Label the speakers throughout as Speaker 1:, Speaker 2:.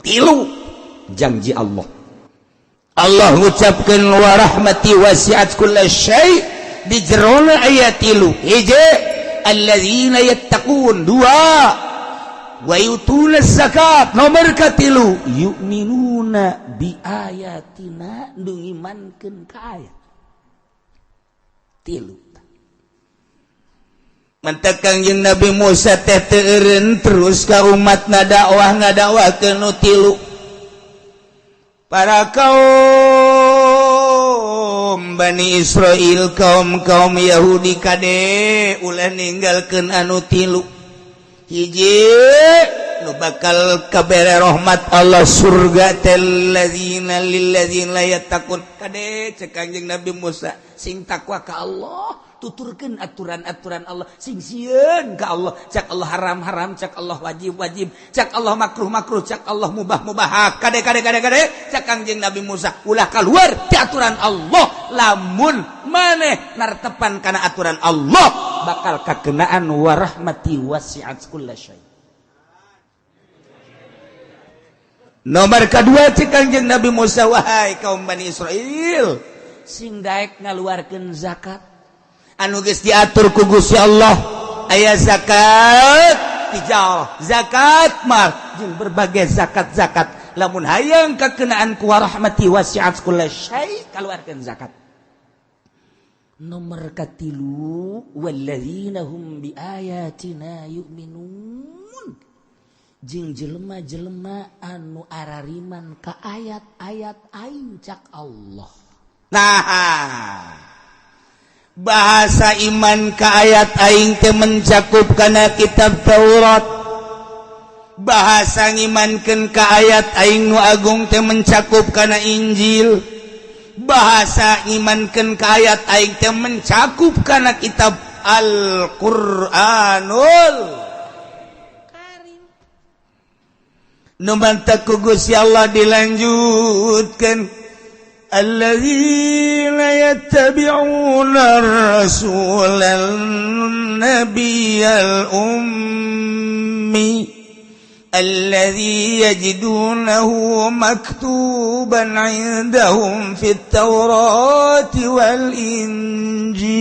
Speaker 1: Tilu janji Allah. Allah ngucapkeun wa rahmati wasi'at kulla syai' di jerona ayat tilu. Hiji, alladzina yattaqun, dua, wa yutuna zakat, nomor katilu, yu'minuna bi ayatina, nu ngimankeun ka ayat. Tilu. Mantak Kangjeng Nabi Musa teh teu eureun terus ka umat ngadakwah, ngadakwahkeun nu tilu. Para kaum Bani Israel, kaum kaum Yahudi, kade ulah ninggalkeun anu tilu. Hiji, nu bakal kabere rahmat Allah, surga teh alladzina lilladzina yattaqun. Kade, cek Kangjeng Nabi Musa, sing takwa ka Allah, tuturkeun aturan-aturan Allah, sing sieun ka Allah. Cak Allah haram-haram, cak Allah wajib-wajib, cak Allah makruh-makruh, cak Allah mubah-mubah. Kade, kade, kade, kade, cak Kangjeng Nabi Musa, ulah keluar ti aturan Allah. Lamun maneh nartepan kana aturan Allah, bakal kakenaan warahmati wasi'at kulla syai. Nomor kedua, cek Kangjeng Nabi Musa, wahai kaum Bani Israel, sing daek ngaluarkeun zakat anu geus diatur ku Gusti Allah. Aya zakat tijal, zakat mal, jeung berbagai zakat-zakat. Lamun hayang kakenaan ku warahmati wasi'at kulla syai, kaluarkeun zakat. Nomor katilu, walladzina hum biayatina yu'minun, jeung jelema-jelema anu arariman ka ayat-ayat aing, cak Allah. Nah, bahasa iman ke ayat aing teh mencakup kana kitab Taurat, bahasa ngimankeun ka ayat aing nu agung teh mencakup kana Injil, bahasa ngimankeun ka ayat aing teh mencakup kana kitab Al-Qur'anul Karim. Nu mantak ku Gusti Allah dilanjutkan, الذين يتبعون الرسول النبي الأمي الذي يجدونه مكتوبا عندهم في التوراة والإنجيل.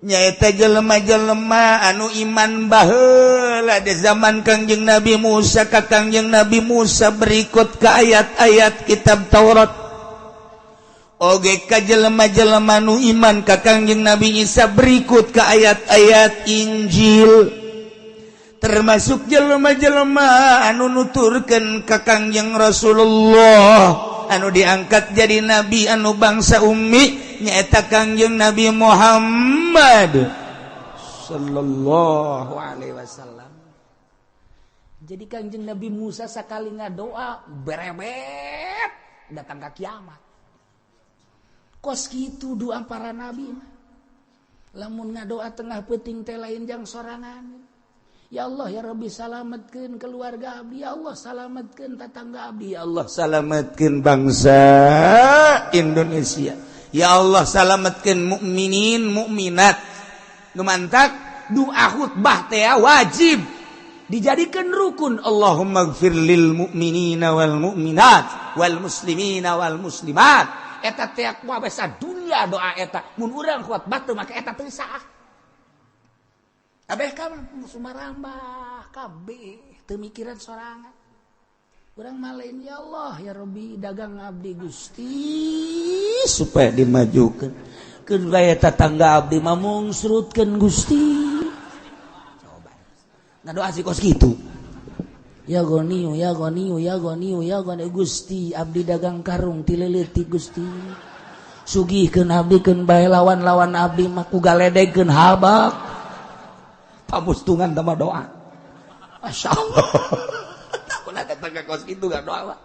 Speaker 1: Nyaeta jelema-jelema anu iman baheula di zaman Kangjeng Nabi Musa ka Kangjeng Nabi Musa, berikut ke ayat-ayat kitab Taurat, oge ka jelema-jelema nu iman ka Kangjeng Nabi Isa, berikut ke ayat-ayat Injil, termasuk jelema-jelema anu nuturkeun ka Kangjeng Rasulullah anu diangkat jadi nabi anu bangsa ummi, nyaeta Kangjeng Nabi Muhammad sallallahu alaihi wasallam. Jadi Kangjeng Nabi Musa sakali ngadoa berebet datang ke kiamat. Kos kitu doa para nabi mah. Lamun ngadoa tengah peuting teh lain jang sorangan. Ya Allah, ya Rabbi, salametkeun keluarga abdi, ya Allah, salametkeun tetangga abdi, ya Allah, salametkeun bangsa Indonesia. Ya Allah, salametkeun mukminin mukminat. Nu mantak doa khutbah teh wajib dijadikan rukun. Allahumma gfir lil mu'minina wal mu'minat wal muslimina wal muslimat. Eta teh kuat dunia doa eta. Mun urang khutbah teu make eta teu sah. Kabeh ka sumarambah kabeh teu mikiran sorangan. Urang malain, ya Allah, ya Rabbi, dagang abdi Gusti supaya dimajukeun. Keun gaya tetangga abdi mah mungsrutkeun Gusti. Coba. Ngadoa sih kos kitu. Ya Ghaniyu, ya Ghaniyu, ya Ghaniyu, ya Ghaniyu, Gusti, abdi dagang karung ti leutik Gusti. Sugihkeun abdi, keun bae lawan-lawan abdi mah ku galedegkeun habak. Pamustungan tambah doa. Masya Allah. Tak pernah datang ke kos itu gak doa, Pak.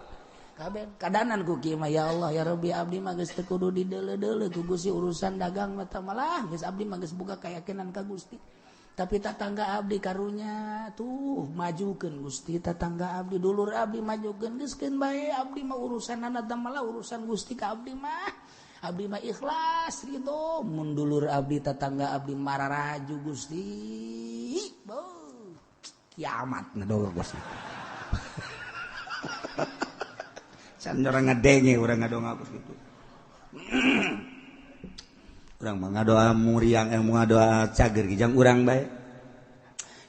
Speaker 1: Kabeh kadanan ku kieu mah, ya Allah, ya Rabbi, abdi mah geus teu kudu dideuleu-deuleu ku Gusti urusan dagang mah, malah geus abdi mah geus boga keyakinan ka Gusti. Tapi tetangga abdi karunya tuh majukeun Gusti, tetangga abdi, dulur abdi majukeun, geus keun bae abdi mah urusanana teh malah urusan Gusti ka abdi mah. Abdi mah ikhlas ridho, mun dulur abdi, tetangga abdi mararaju Gusti. Kiamat ngadoa kos kitu. Can urang ngadenge urang ngadoa kos kitu. Urang mah ngadoa muriang ngadoa cager kijang urang bae.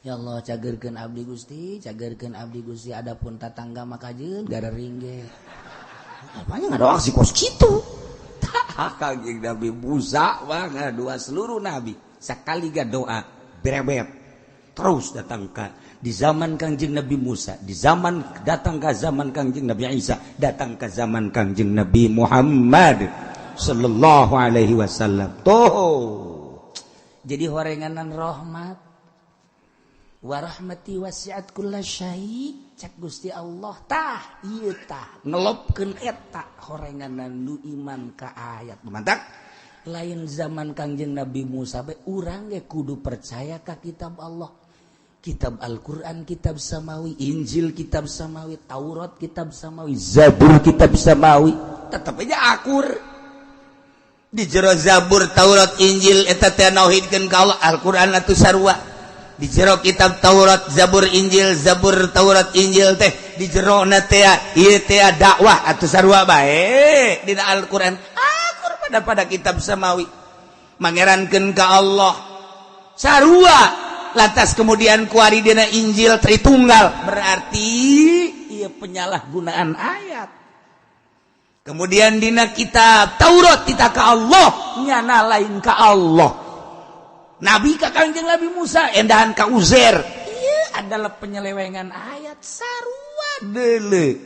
Speaker 1: Ya Allah cagerkeun abdi Gusti, cagerkeun abdi Gusti, adapun tatangga mah kajeun garering ge. Apanya ngadoa si kos kitu. Tah Kangjeng Nabi Musa mah ngadoa seluruh nabi sakali doa berebet terus datang ka di zaman Kangjeng Nabi Musa, di zaman datang ke zaman Kangjeng Nabi Isa, datang ke zaman Kangjeng Nabi Muhammad sallallahu alaihi wasallam. Tuh. Jadi horenganan rahmat. Wa rahmati wasi'at kulla syai, cak Gusti Allah tah ieu tah ngelopkeun eta horenganan nu iman ka ayat. Mantak lain zaman Kangjeng Nabi Musa bae urang ge kudu percaya ka kitab Allah. Kitab Al-Qur'an kitab samawi, Injil kitab samawi, Taurat kitab samawi, Zabur kitab samawi. Tetep aja akur.
Speaker 2: Di jero Zabur, Taurat, Injil eta teh nauhidkeun ka Allah, Al-Qur'an atuh sarua. Di jero kitab Taurat, Zabur, Injil, Zabur, Taurat, Injil teh di jero na teh ieu teh dakwah atuh sarua bae dina Al-Qur'an. Akur pada kitab samawi. Mangerankeun ka Allah sarua. Lantas kemudian kuari dina Injil Tritunggal, berarti
Speaker 1: ieu penyalahgunaan ayat.
Speaker 2: Kemudian dina kitab Taurat tita ka Allah,
Speaker 1: nyana lain ka Allah.
Speaker 2: Nabi ka Kangjeng Nabi Musa endahan ka Uzair.
Speaker 1: Ieu adalah penyelewengan ayat sarua deuleu.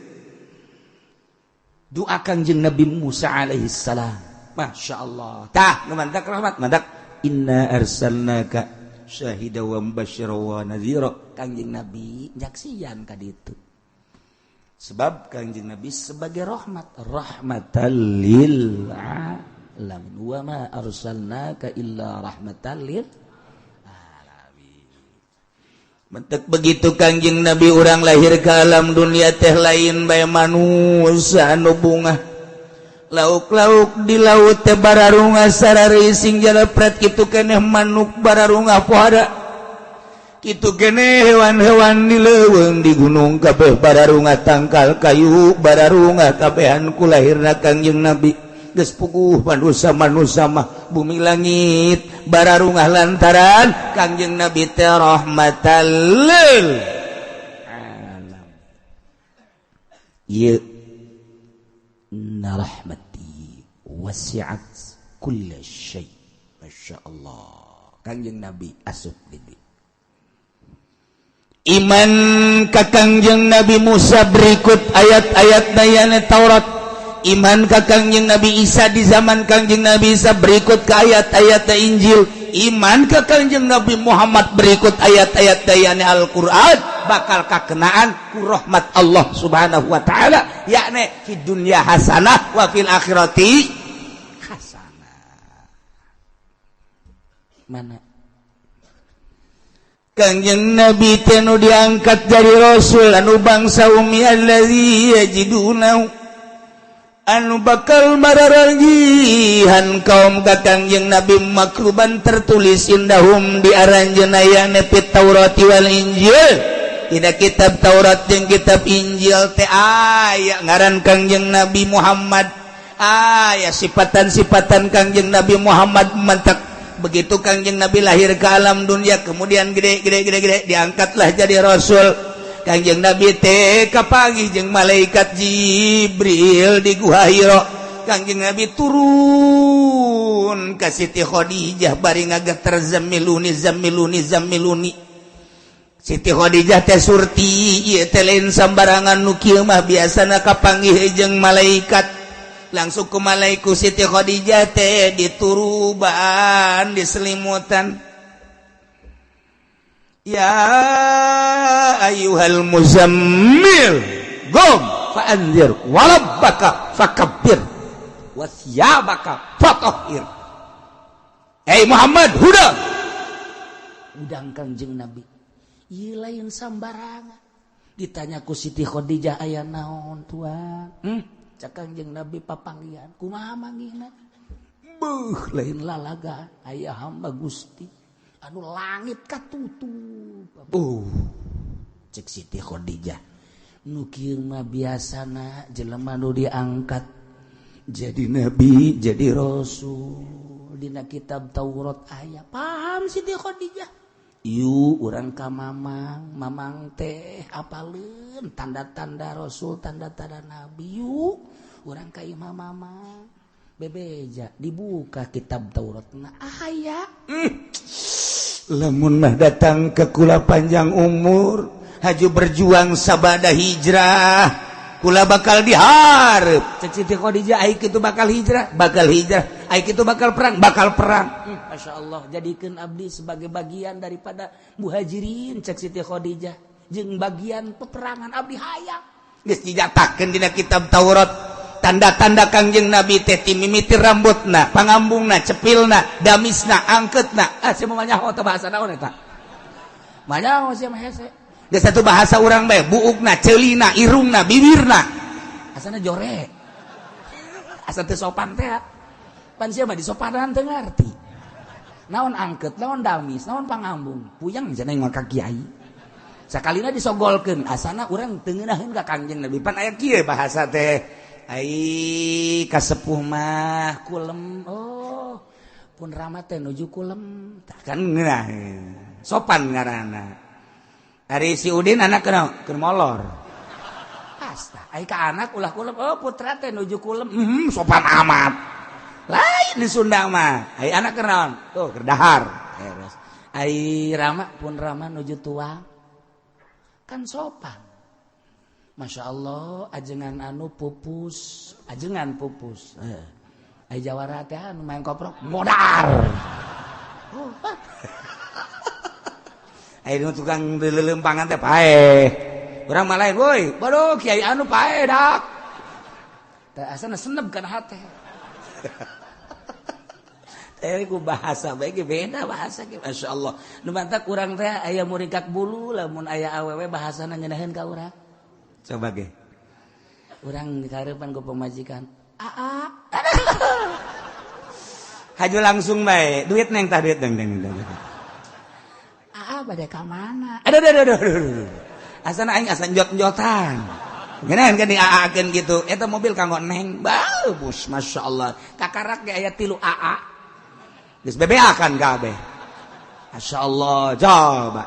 Speaker 1: Doa Kangjeng Nabi Musa alaihi salam.
Speaker 2: Masya Allah. Tah, nu mantak rahmat, mantak inna arsalnaka syahida wa mubashshira wa nadhira.
Speaker 1: Kangjeng Nabi nyaksian ka ditu. Sebab Kangjeng Nabi sebagai rahmat, rahmatan lil alamin. Wa ma arsalnaka illa rahmatan lil alamin.
Speaker 2: Mentek begitu Kangjeng Nabi urang lahir ke alam dunia teh lain bae manusia anu bungah. Lauk-lauk di laut teh bararungah sararising jalepret kitu keneh manuk bararungah pohara. Kitu keneh hewan-hewan di leuweung di gunung kabeh bararungah tangkal kayu bararungah kabehan ku lahirna Kangjeng Nabi. Geus puguh manusia-manusia mah bumi langit bararungah lantaran Kangjeng Nabi teh rahmatan lil
Speaker 1: alam. Ieu inna rahmati wasi'at kulla syai. Masya Allah. Kangjeng Nabi asup gede.
Speaker 2: Iman ka Kangjeng Nabi Musa berikut ayat-ayat dayana Taurat. Iman ka Kangjeng Nabi Isa di zaman Kangjeng Nabi Isa berikut ke ayat-ayat Injil. Iman ka Kangjeng Nabi Muhammad berikut ayat-ayat dayana Al-Qur'an bakal kakenaan ku rahmat Allah Subhanahu wa taala, yakni di dunya hasanah wa fil akhirati
Speaker 1: hasanah. Mana
Speaker 2: Kangjeng Nabi teh nu diangkat dari rasul anu bangsa ummi allazi yajiduna anu bakal mararanggihan kaum ka Kangjeng Nabi makruban tertulis indahum di aranjeunna yakni fit Taurat wal Injil. Dina kitab Taurat jeung kitab Injil teh aya ngaran Kangjeng Nabi Muhammad, aya sifatan-sifatan Kangjeng Nabi Muhammad. Mantak begitu Kangjeng Nabi lahir ke alam dunia kemudian gede-gede-gede-gede diangkatlah jadi rasul. Kangjeng Nabi teh kapanggih jeung malaikat Jibril di Gua Hira. Kangjeng Nabi turun ka Siti Khadijah bari ngageter zamiluni zamiluni zamiluni. Siti Khadijah teh surti ieu teh lain sambarangan nu kieu mah biasana kapanggih jeung malaikat. Langsung ke malaiku Siti Khadijah teh dituruban diselimutan. Ya ayyuhal muzammil qum fa'anzir wa rabbaka fakabbir wa thiyabaka fatahhir. Hey Muhammad, huda
Speaker 1: udang Kangjeng Nabi ieu lain sambarangan. Ditanya ku Siti Khadijah aya naon tuan? Cak Kangjeng Nabi papanggihan kumaha manggihna? Beuh lain lalaga aya hamba Gusti anu langit katutup. Cek Siti Khadijah nu kieu mah biasana jelema nu diangkat jadi nabi jadi rasul dina kitab Taurat aya. Paham Siti Khadijah. Yuk urang ka mamang, mamang teh apaleun tanda-tanda rasul, tanda-tanda nabi. Yuk urang ka imah mamang. Bebeja dibuka kitab Taurat na aya.
Speaker 2: Lamun mah datang ke kula panjang umur, haju berjuang sabada hijrah, kula bakal diharap.
Speaker 1: Cek Siti Khadijah ai kitu bakal hijrah, ai kitu bakal perang, bakal perang. Masya Allah, jadikeun abdi sebagai bagian daripada muhajirin cek Siti Khadijah jeung bagian peperangan abdi hayang.
Speaker 2: Geus dijatakeun dina kitab Taurat tanda-tanda Kangjeng Nabi teh mimiti rambutna, pangambungna, cepilna, damisna, angketna.
Speaker 1: Ah sia mah nyaho teh bahasa naon eta? Manyaho sia mah hese.
Speaker 2: Geus satu bahasa urang bae, buukna, ceulina, irungna, bibirna.
Speaker 1: Asana jore. Asa teu sopan teh. Pan sia mah disopanan teu ngarti. Naon angket, naon damis, naon pangambung. Puyang cenah mah ka kiai. Sakalina disogolkeun, asana urang teu ngeunaheun ka Kangjeng Nabi.
Speaker 2: Pan aya kieu bahasa teh. Ai kasepuh mah
Speaker 1: kulem. Oh, pun rama teh nuju kulem.
Speaker 2: Tah kan ngeunah. Sopan ngaranna. Ari si Udin anak keur keur molor.
Speaker 1: Pasta, ai ka anak ulah kulem. Oh, putra teh nuju kulem.
Speaker 2: Sopan amat. Lain di Sunda mah. Ai anak keur naon? Tuh keur dahar.
Speaker 1: Ai rama pun rama nuju tuang. Kan sopan. Masya Allah, ajengan anu pupus, ajengan pupus. Ai jawara teh anu main koprok modar. Oh,
Speaker 2: ai nu tukang leuleumpangan teh paeh. Urang mah lain, woi,
Speaker 1: bodoh kiai anu paeh dak. Teh asana seneb kana hate.
Speaker 2: Teh ku bahasa bae ge beda bahasa ge
Speaker 1: Masya Allah. Nu mantak urang teh aya muringkak bulu lamun aya awewe bahasana ngeunaheun ka urang.
Speaker 2: Coba ge.
Speaker 1: Urang dikarepan ku pamajikan. Aa.
Speaker 2: Haju langsung bae, duit neng tah duit neng neng.
Speaker 1: Aa bade ka mana?
Speaker 2: Aduh aduh aduh aduh. Asana aing asa njot-njotan. Ngeunaheun kan diaa-akeun kitu. Eta mobil kanggo neng. Bagus masyaallah.
Speaker 1: Kakarak ge aya 3 aa.
Speaker 2: Geus bebeakan kabeh. Masyaallah, coba.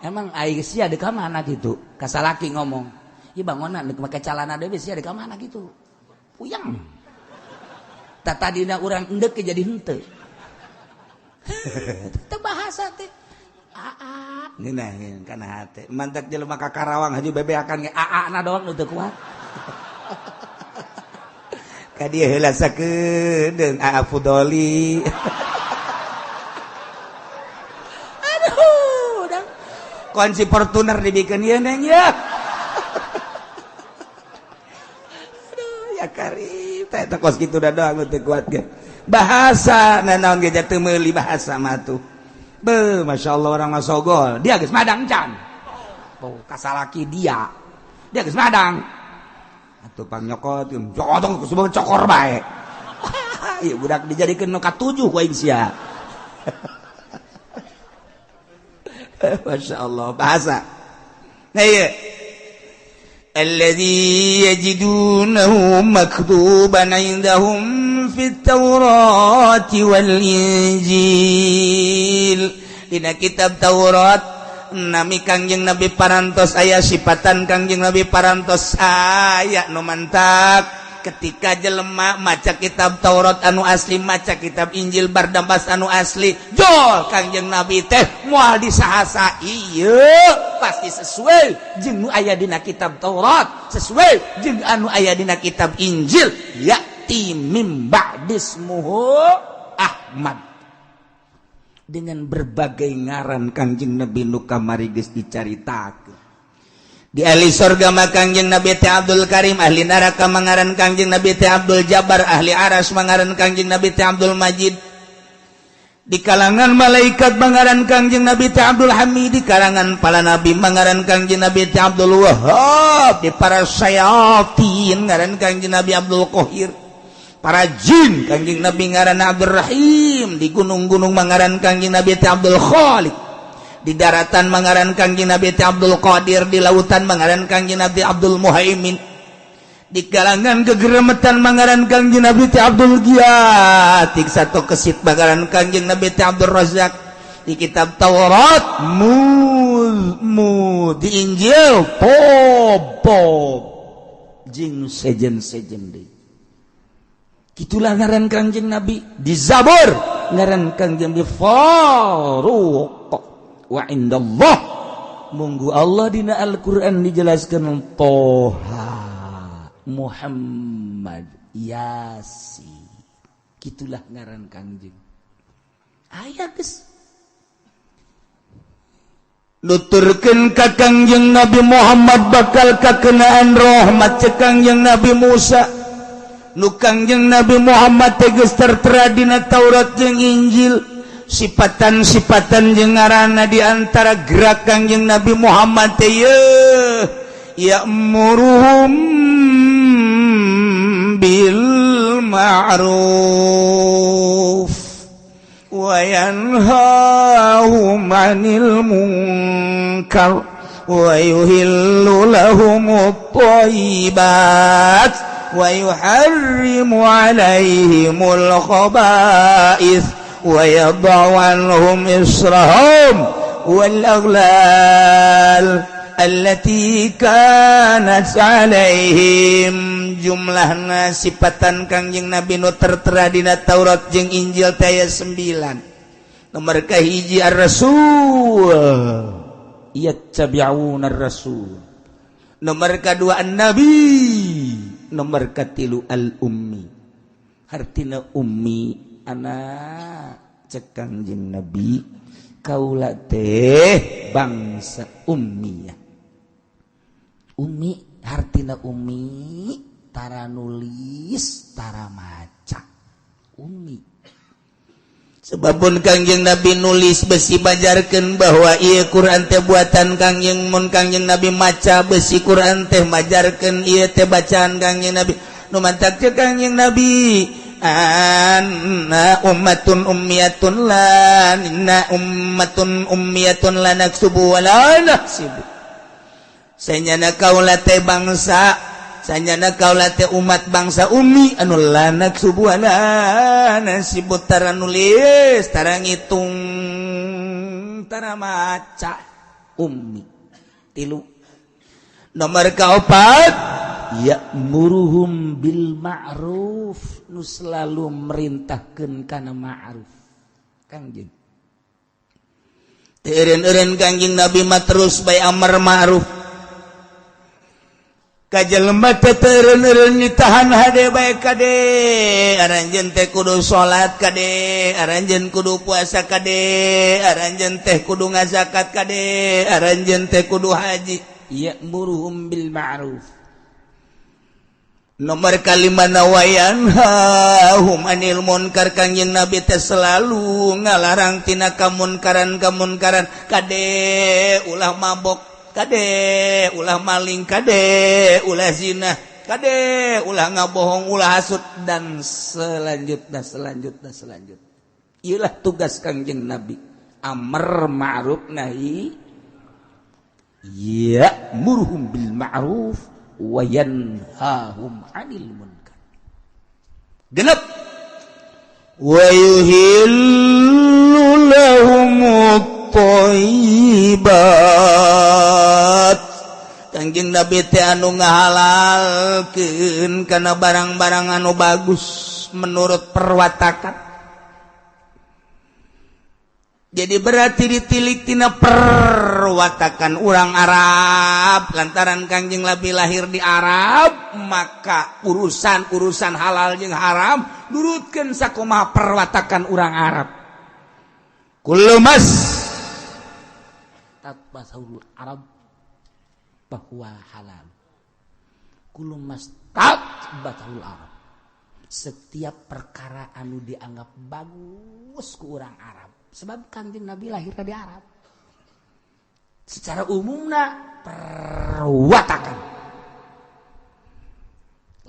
Speaker 1: Emang aing sia deuk ka mana kitu? Ka salaki ngomong. Ieu bangonan deuk make calana deui sia deuk ka mana kitu? Puyeng. Tah tadina urang endek jadi henteu. Teu bahasa teh. Aa.
Speaker 2: Ngeunaheun kana hate. Mantak jelema ka Karawang haju bebeakan ge
Speaker 1: aa na doang nu teu kuat.
Speaker 2: Ka dieu heula sakedeung aa Fudoli.
Speaker 1: Aduh, dang.
Speaker 2: Kunci Fortuner dibikeun ieu neng ya. Aduh, ya karib teh eta kos kitu da doang nu teu kuat ge. Bahasa nanaon ge teu meuli bahasa mah tuh. Be, Masya Allah orang mah sogol. Dia geus madang can.
Speaker 1: Oh, kasalaki dia. Dia geus madang.
Speaker 2: Atuh pang nyokot, nyokot geus cokor bae. Ieu budak dijadikeun nu katujuh ku aing sia. Masya Allah bahasa. Nah ieu alladzi yajidunahu maktuban indahum fit Taurati wal Injil. Dina kitab Taurat nami Kangjeng Nabi parantos aya sifatan Kangjeng Nabi parantos aya nu mantak ketika jelema maca kitab Taurat anu asli, maca kitab Injil Bardambas anu asli, jol Kangjeng Nabi teh moal disahasa ieu pasti sesuai jeung nu aya dina kitab Taurat, sesuai jeung anu aya dina kitab Injil. Ya'ti mim ba'dismuhu Ahmad. Dengan berbagai ngaran Kangjeng Nabi nu kamari geus dicaritakeun. Di ahli sorga mah Kangjeng Nabi teh Abdul Karim, ahli neraka mangaran Kangjeng Nabi teh Abdul Jabbar, ahli aras mangaran Kangjeng Nabi teh Abdul Majid. Di kalangan malaikat mangaran Kangjeng Nabi teh Abdul Hamid, di kalangan para nabi mangaran Kangjeng Nabi teh Abdul Wahhab, di para syayatin ngaran Kangjeng Nabi Abdul Qahir, para jin Kangjeng Nabi ngaran Abdul Rahim, di gunung-gunung mangaran Kangjeng Nabi teh Abdul Khaliq, Di daratan mangaran Kangjeng Nabi teh Abdul Qadir, di lautan mangaran Kangjeng Nabi Abdul Muhaimin, di kalangan kegeremetan mangaran Kangjeng Nabi teh Abdul Giat, satu kesit mangaran Kangjeng Nabi teh Abdul Razak. Di kitab Taurat mu mu, di Injil pop pop, jeung sejen-sejen deui. Gitulah ngaran Kangjeng Nabi. Di Zabur ngaran Kangjeng Nabi Faruq. Wa indallah, munggu Allah dina Al-Qur'an dijelaskan Toha, Muhammad, Yasin. Gitulah ngaran Kangjeng. Aya geus nuturkeun ka Kangjeng Nabi Muhammad bakal kakenaan rahmat cek Kangjeng Nabi Musa. Nu Kangjeng Nabi Muhammad teh geus tertera dina Taurat jeung Injil, sipatan-sipatan jeung ngaranna. Di antara gerak Kangjeng Nabi Muhammad teh yeuh, ya'muruhum bil ma'ruf wa yanhahum 'anil munkar wa yuhillu lahumut thayyibat wa yuharrimu 'alaihimul khaba'ith wa yadh'u 'anhum israhum wal aghlal allati kanat 'alaihim. Jumlahna sipatan Kangjeng Nabi nu tertera dina Taurat jeung Injil teh aya 9. Nomor kahiji ar-rasul, yattabi'una ar-rasul. Nomor kadua an-nabi, nomor katilu al-ummi. Hartina ummi anak cek Kangjeng Nabi, kaula teh bangsa ummiyah. Ummi hartina ummi tara nulis, tara maca, ummi. Sebabun Kangjeng Nabi nulis besi majarkeun bahwa ieu Quran teh buatan Kangjeng, mun Kangjeng Nabi maca besi Quran teh majarkeun ieu teh bacaan Kangjeng Nabi. Nu mantak cek Kangjeng Nabi, anna ummatun ummiyatun la inna ummatun ummiyatun la naksubu wa la nahsibu. Sanyana kaula teh bangsa, sanyana kaula teh umat bangsa ummi anu la naksubu wa la nahsibu, tara nulis, tara ngitung, tara maca, ummi. Tilu. Nomor kaopat, ya'muruhum bil ma'ruf, nu selalu merintahkeun kana ma'ruf. Kangjeng teu eureun-eureun Kangjeng Nabi mah terus bae amar ma'ruf. Ka jelema teh teu eureun-eureun ditahan hade bae, kade aranjeun teh kudu salat, kade aranjeun kudu puasa, kade aranjeun teh kudu ngazakat, kade aranjeun teh kudu haji. Ya'muruhum bil ma'ruf. Nomor kalima, wa yanhahum anil munkar. Kangjeng Nabi teh selalu ngalarang tina kamunkaran-kamunkaran. Kade ulah mabok, kade ulah maling, kade ulah zina, kade ulah ngabohong, ulah hasud, dan selanjutnya, selanjutnya, selanjutnya. Iyalah tugas Kangjeng Nabi, amar ma'ruf nahi, ya'muruhum bil ma'ruf wa yanhahum 'anil munkar. Genep, wa yuhillu lahumut thayyibat. Kangjeng Nabi teh anu ngahalalkeun kana barang-barang anu bagus menurut perwatakan. Jadi berarti ditilik tina perwatakan orang Arab, lantaran Kangjeng Nabi lahir di Arab, maka urusan-urusan halal jeung haram nurutkeun sakumaha perwatakan orang Arab. Kullu mas tatbasahul Arab bahwa halal. Kullu mas tatbasahul Arab. Setiap perkara anu dianggap bagus ku orang Arab. Sebab Kangjeng Nabi lahir di Arab. Secara umumna perwatakan.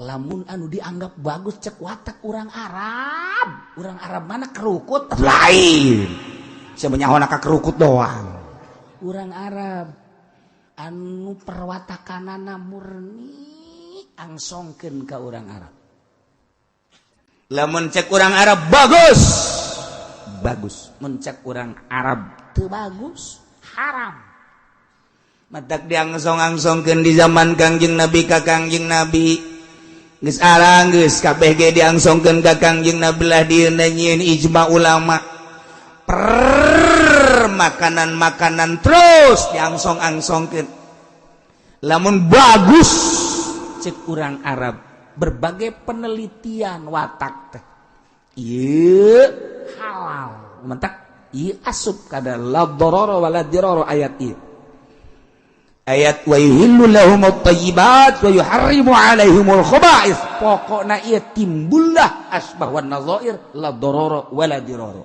Speaker 2: Lamun anu dianggap bagus cek watak orang Arab. Orang Arab mana kerukut? Lain. Saya menyahona ka kerukut doang.
Speaker 1: Urang Arab anu perwatakanana murni angsongkeun ka urang Arab.
Speaker 2: Lamun cek urang Arab bagus, bagus.
Speaker 1: Mun cek urang Arab teu bagus, haram.
Speaker 2: Matak diangsong-angsongkeun di zaman Kangjeng Nabi ka Kangjeng Nabi. Geus arang geus kabeh ge diangsongkeun ka Kangjeng Nabi lah dieuna nyieun ijma ulama. Makanan-makanan terus diangsong-angsongkeun. Lamun bagus
Speaker 1: cek urang Arab, berbagai penelitian watak teh ieu halal. Mentak ieu asup kada la darara wala dirara ayat ieu.
Speaker 2: Ayat wa yuhillu lahumut thayyibat wa yuharrimu alaihimul khaba'ith.
Speaker 1: Pokokna ieu timbullah asbah wan nadzair la darara wala dirara.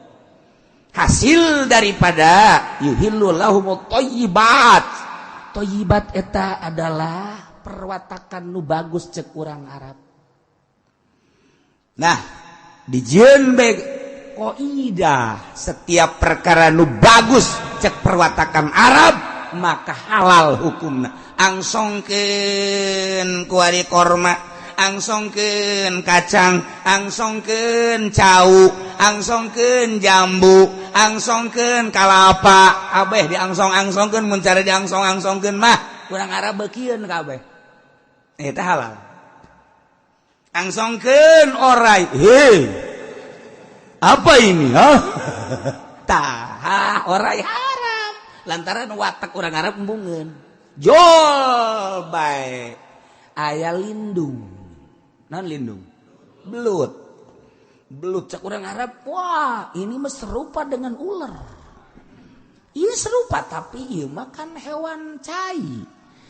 Speaker 2: Hasil daripada yuhillu lahumut thayyibat.
Speaker 1: Thayyibat eta adalah perwatakan nu bagus cek urang Arab.
Speaker 2: Nah, dijieun bae kaidah setiap perkara nu bagus cek perwatakan Arab maka halal hukumna. Angsongkeun kuari korma, angsongkeun kacang, angsongkeun cau, angsongkeun jambu, angsongkeun kalapa, kabeh diangsong-angsongkeun. Mun cara diangsong-angsongkeun mah
Speaker 1: urang Arab beukieun kabeh.
Speaker 2: Eta halal. Angsongkeun orai. Hei. Apa ini, ha?
Speaker 1: Tah, orai haram. Lantaran watak urang Arab embungeun.
Speaker 2: Jol bae.
Speaker 1: Aya lindung. Non lindung. Belut. Belut cek urang Arab, wah, ini mah serupa dengan ular. Ini serupa tapi ieu mah kan hewan cai.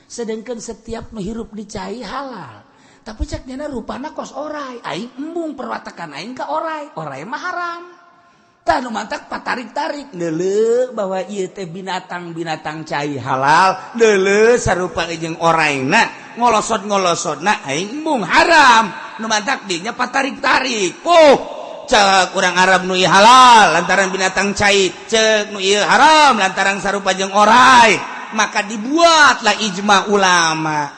Speaker 1: Sedangkan setiap nu hirup di cai halal. Tapi cek nyana rupana kos orai. Aing embung perwatakan aing ka orai. Orai mah haram. Tah nu mantak patarik-tarik neuleuh bahwa ieu teh binatang-binatang cai
Speaker 2: halal, neuleuh sarupa jeung oraina, ngolosot-ngolosotna aing embung haram. Nu mantak dinya patarik-tarik. Oh, cek urang Arab nu ieu halal lantaran binatang cai, cek nu ieu haram lantaran sarupa jeung orai. Maka dibuatlah ijma ulama.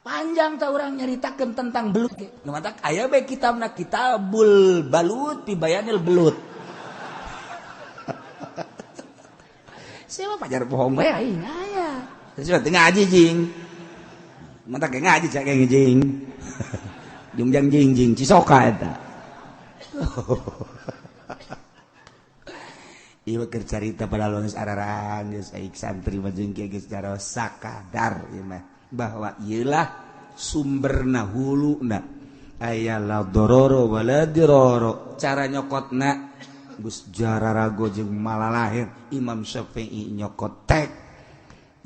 Speaker 1: Panjang ta urang nyaritakeun tentang belut. Nu matak aya bae kitabna Kitabul Balut fi Bayanil Belut. Siapa pajar bohong bae aing aya.
Speaker 2: Terus teu ngaji jing. Matak ge ngaji cak ge jing. Jungjang jing jing cisoka eta. Ieu keur carita pada geus ararang geus aing santri mah jeung kieu geus sakadar ieu mah bahwa ieulah sumberna huluna aya la dororo wala diroro. Cara nyokotna geus jararago jeung malalahir. Imam Syafi'i nyokot tek,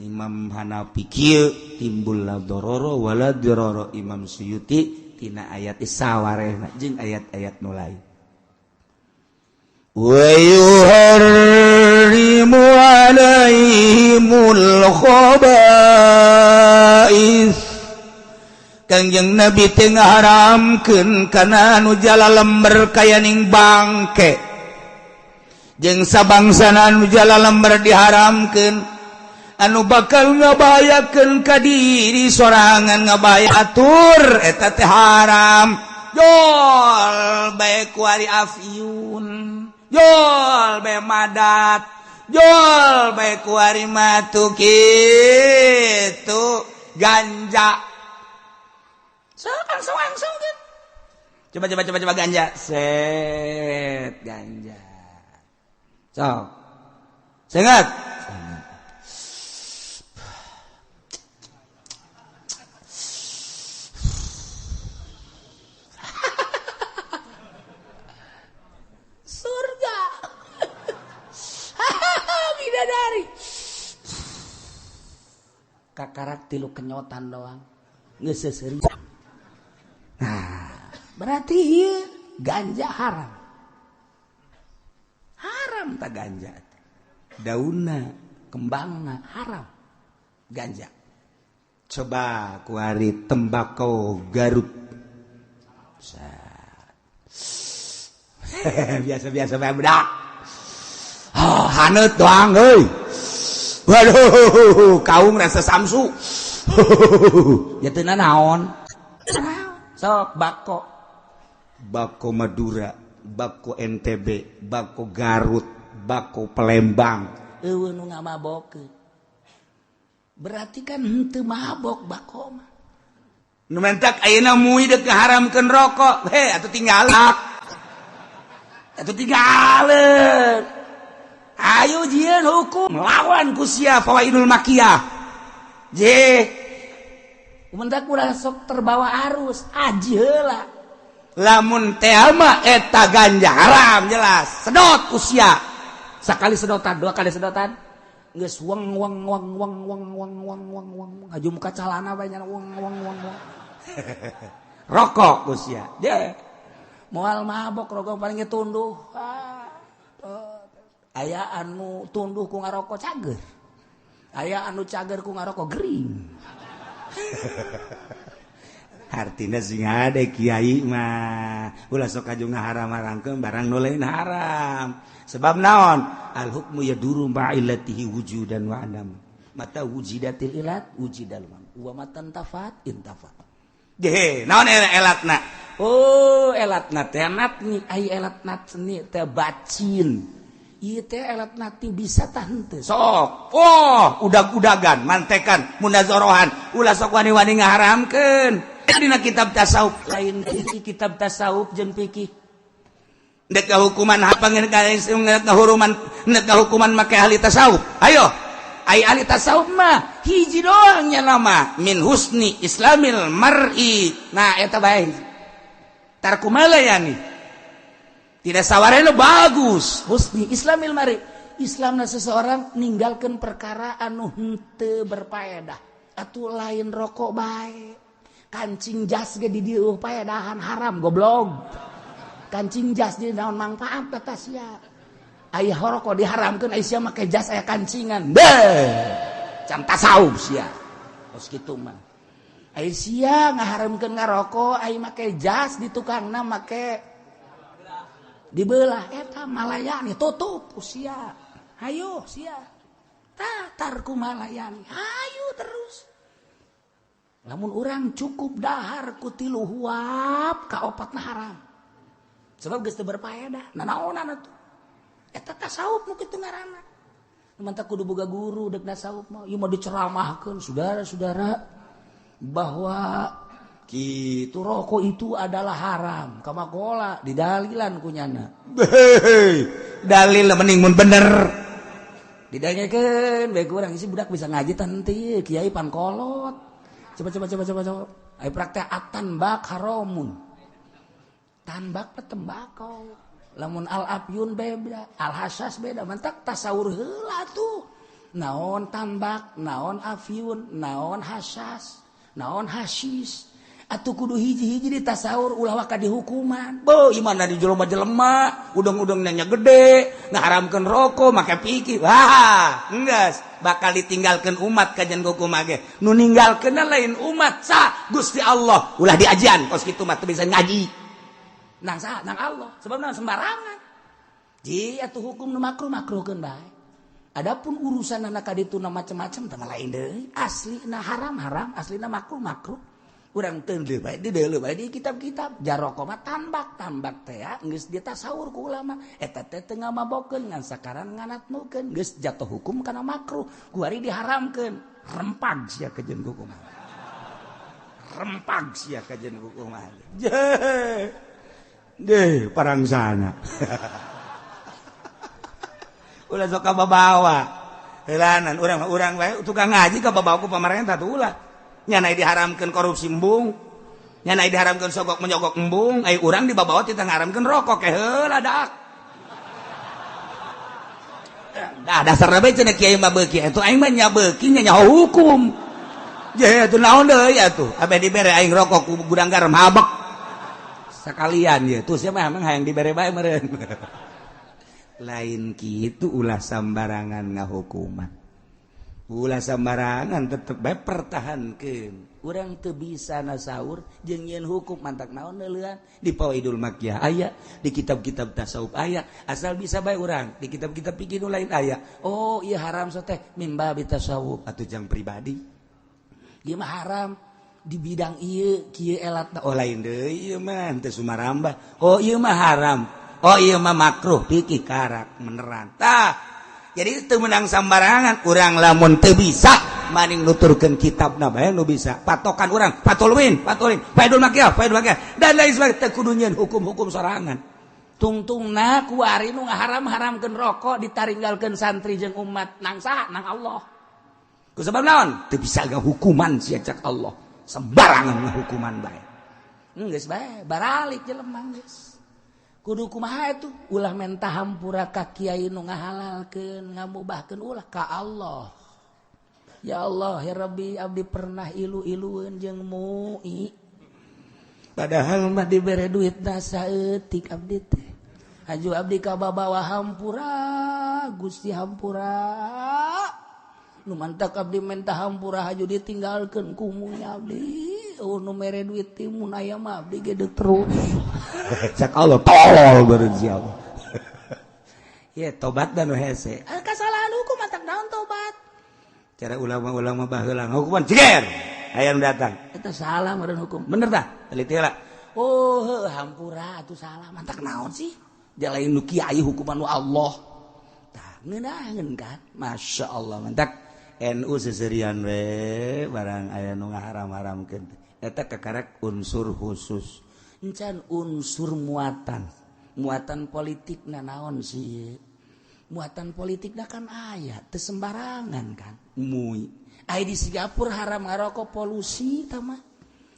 Speaker 2: Imam Hanafi kieu timbul la dororo wala diroro. Imam Suyuti tina ayat sawarehna jeung ayat-ayat nu lain. Wa yuharrimu alaihimul khaba'is. Kangjeng Nabi teh ngaharamkeun kana anu jala lember kayaning bangke. Jeung sabangsana anu jala lember diharamkeun, anu bakal ngabahayakeun ka diri sorangan ngabahaya atur eta teh haram. Jol bae kuari afyun, jol bae madat, jol bae kuari matu kitu ganja.
Speaker 1: So langsung kan.
Speaker 2: Coba coba coba coba ganja. Set ganja. Sok. Sengat.
Speaker 1: Surga. Bidadari. Kakarak tilu kenyotan doang. Geus seuseuri. Nah, berarti ieu ganja haram. Haram tak ganja. Daunna, kembangna haram. Ganja.
Speaker 2: Coba kuari tembakau Garut. Biasa-biasa bae budak. Oh, haneut doang euy. Waduh, kaung rasa samsu.
Speaker 1: Ya teu naon. Sok bako.
Speaker 2: Bako Madura, bako NTB, bako Garut, bako Palembang.
Speaker 1: Eueuh nu ngamabokeun. Berarti kan henteu mabok bako mah.
Speaker 2: Nu mentak ayeuna MUI deuk ngaharamkeun rokok. He, atuh tinggal. Atuh tinggalin. Ayo jieun hukum lawan ku sia fawaidul makiyah. Je.
Speaker 1: Mentak ulah sok terbawa arus, aji heula.
Speaker 2: Lamun teh mah eta ganja haram jelas. Sedot ku sia.
Speaker 1: Sakali sedotan, dua kali sedotan. Geus weng weng weng weng weng weng weng weng weng ngaju muka calana bae nya weng weng weng weng.
Speaker 2: Rokok ku sia. Je.
Speaker 1: Moal mabok rokok paling ge tunduh. Ah, aya anu tunduh ku ngarokok cager. Aya anu cager ku ngarokok gering.
Speaker 2: Artinya sing ada kiai mah ulah sok kaju ngaharam-haramkeun barang nu lain haram. Sebab naon? Al hukmu yaduru ma'illatihi wujudan wa adam.
Speaker 1: Mata wujidatil ilat wujidal wa matan tafat intafat.
Speaker 2: Ge, naon elatna?
Speaker 1: Oh, elatna teh natni ai elat natni teh bacin. Ieu teh elat natni bisa tah henteu.
Speaker 2: Sok. Oh, udag-udagan, mantekan, munazorohan, ulah sok wani-wani ngaharamkeun. Dina kitab tasawuf
Speaker 1: lain kitab tasawuf jeung fikih.
Speaker 2: Dek hukuman hapangeun ka hukuman, dek hukuman make ahli tasawuf. Ayo, ai ahli tasawuf mah hiji doang nya nama min husni islamil mar'i. Nah eta bae. Tarku malayani. Tidak sawarena bagus.
Speaker 1: Husni islamil mar'i. Islamna seseorang ninggalkeun perkara anu henteu berfaedah. Atuh lain rokok bae. Kancing jas ge di dieu paedahan haram goblok. Kancing jas di naon manfaat eta sia. Aya rokok diharamkeun aya sia make jas aya kancingan. Beuh. Can tasawuf sia. Kos kitu mah. Aya sia ngaharamkeun ngarokok aya make jas di tukangna make dibelah eta malayani tutup sia. Hayo sia. Tah tarku malayani. Hayu terus. Lamun urang cukup dahar ku tilu huap ka opatna haram. Sebab geus teu berfaedah. Nanaonan atuh. Eta tasawuf nu kitu ngaranna. Mantap kudu boga guru deuk tasawuf mah. Ieu mah diceramahkeun saudara-saudara bahwa kitu rokok itu adalah haram. Kamakola didalilan ku nyana.
Speaker 2: Dalil mending mun bener.
Speaker 1: Didangekeun bae kurang isi budak bisa ngaji tah henteu kiai pankolot. Coba coba coba coba coba. Ayo praktek atan bak haramun. Tanbak tembakau. Lamun al afyun beda, al hasas beda. Mantak tasawur heula tuh. Naon tambak, naon afyun, naon hasas, naon hasis. Atuh kudu hiji-hiji di tasawur ulah waka dihukuman.
Speaker 2: Beuh, imana di jelema-jelema, udang-udang nanya gede, ngaharamkeun rokok make pikir. Wah, enggeus bakal ditinggalkeun umat kajian hukum ge. Nu ninggalkeunna lain umat sa Gusti Allah. Ulah diajian kos kitu mah teu bisa ngaji.
Speaker 1: Nang sa nang Allah, sebab nang sembarangan. Ji atuh hukum nu makruh makruhkeun bae. Adapun urusan anak kaditu na macam-macam teh lain deui. Aslina haram-haram, aslina makruh makruh. Urang teu bae di deuleu bae di kitab-kitab jaroko mah tambak tambak teh geus ditasawur ku ulama eta teh teu ngamabokeun ngan sakaran nganatnukeun geus jatuh hukum kana makruh kuari diharamkeun rempag
Speaker 2: sia kajeun hukum rempag sia kajeun hukum deh parangsana ulah sok kababawa heulanan urang bae tukang ngaji kababawa ku pamarentah tuh ulah. Nyanai diharamkan korupsi embung, nyanai diharamkan sogok menyogok embung, ai urang dibawa tita ngaharamkeun rokok ke heula dak. Dah dasarna bae cenah kiai mah beuki atuh aing mah nya beuki nya nyaho hukum. Je atuh naon deui atuh, abeh dibere aing rokok ku gudang garam habek. Sakalian ye tuh sia mah emang hayang dibere bae meureun. Lain kitu ulah sambarangan ngahukuman. Ulah sembarangan tetep bae pertahankeun. Urang teu bisa nasaur jeung nyieun hukum mantak naon neuleuan di Fawaidul Makkiyah aya, di kitab-kitab tasawuf aya, asal bisa bae urang di kitab-kitab fikih nu lain aya. Oh ieu haram teh mimba bi tasawuf atuh jang pribadi. Ieu mah haram di bidang ieu kieu elatna oh lain deui ieu mah teu sumarambah. Oh ieu mah haram. Oh ieu mah makruh fikih karak menerang. Tah jadi teu meunang sambarangan urang lamun teu bisa maning nuturkeun kitabna bae nu bisa patokan urang patulwin patulin faidul makiah dan lain sebagainya teu kudu nyieun hukum-hukum sorangan
Speaker 1: tungtungna kuari nu ngaharam-haramkeun rokok ditaringgalkeun santri jeung umat nang saha nang Allah
Speaker 2: ku sebab naon teu bisa ngahukuman sia cak Allah sembarangan ngahukuman bae
Speaker 1: geus bae baralik jelema geus kudu kumaha itu ulah menta hampura ka kiai nu ngahalalkeun ngamubahkeun ulah ka Allah. Ya Allah ya Rabbi abdi pernah ilu-ilueun jeung MUI padahal mah dibere duitna saeutik abdi teh haju abdi ka babawa hampura Gusti hampura nu mantak abdi menta hampura haju ditinggalkeun ku MUI abdi. Oh nu mere duit ti mun aya mah abdi gede terus
Speaker 2: cak Allah tolol beureun si Allah. Ye tobat dan nu hese
Speaker 1: kasalahan hukum mantak naon tobat
Speaker 2: cara ulama-ulama baheula hukuman jeger aya nu datang
Speaker 1: eta salah meureun hukum
Speaker 2: bener tah teliti heula
Speaker 1: oh heuh hampura atuh salah mantak naon sih dia lain nu kiai hukuman nu Allah tah ngeunaheun kan
Speaker 2: Masya Allah mantak NU seserian we barang aya nu ngaharam-haramkeun eta kakarek unsur khusus
Speaker 1: encan unsur muatan muatan politik na naon sih muatan politik na kan aya teu sembarangan kan
Speaker 2: MUI
Speaker 1: aya di Singapura haram ngarokok polusi tah mah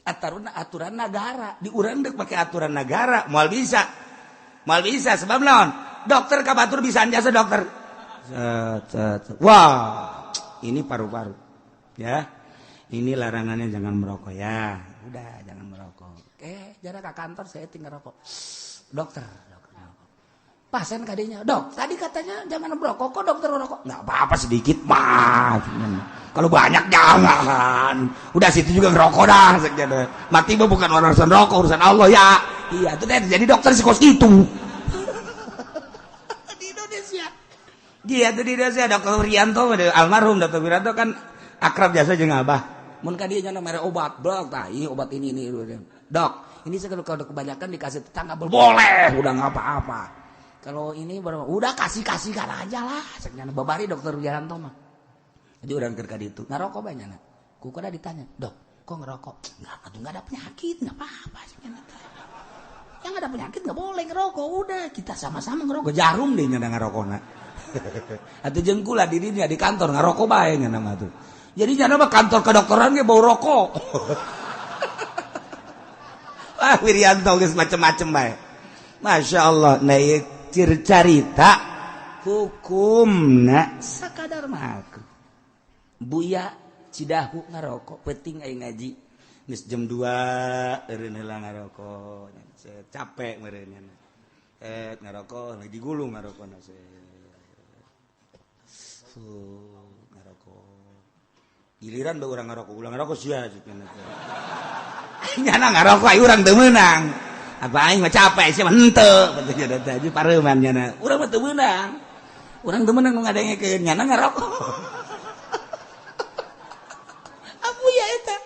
Speaker 1: aturan negara
Speaker 2: di urang deuk make aturan negara moal bisa sebab naon dokter ka batur bisa jasa dokter wah ini paru-paru ya ini larangannya jangan merokok ya udah jangan merokok
Speaker 1: jarak ke kantor saya tinggal rokok dokter pasien kadinya dok tadi katanya jangan merokok kok dokter merokok
Speaker 2: nggak apa-apa sedikit mah kalau banyak jangan udah situ juga ngerokok dah mati mah bukan urusan rokok urusan Allah ya iya itu deh jadi dokter si kos itu di Indonesia dia tuh di Indonesia dokter Wiranto almarhum dokter Wiranto kan akrab biasa jeung abah
Speaker 1: mun ka dieu nya mere obat dok tah ieu obat ini dok ini kalau kebanyakan dikasih tetangga
Speaker 2: boleh udah nggak apa-apa
Speaker 1: kalau ini baru udah kasih-kasihkan aja lah ceknya babari dokter Wiranto mah
Speaker 2: jadi urang keur ka ditu
Speaker 1: ngarokok banyak ku kada ditanya dok kok ngerokok enggak atuh enggak ada penyakit enggak apa-apa ceknya yang ada penyakit enggak boleh ngerokok udah kita sama-sama ngerokok
Speaker 2: jarum deh nya ngarokona atuh jeung kula dirinya di kantor ngarokok bae nya mah tuh jadi nya mah kantor kedokteran ge bau rokok. Wah Wiranto geus macem-macem bae. Masya Allah nah ieu carita hukumna
Speaker 1: sakadar makruh. Buya Cidahu ngarokok penting aing ngaji
Speaker 2: geus jam 2 eureun heula ngarokok capek meureun ngarokok lagi digulung ngarokona ngarokok giliran bae urang ngarokok ulah ngarokok sia cenah nyana ngarokok aing urang teu meunang apa aing mah capek sia mah henteu betulnya teh aja pareuman nyana urang mah teu meunang urang teu meunang nu ngadengekeun nyana ngarokok
Speaker 1: abu ya eta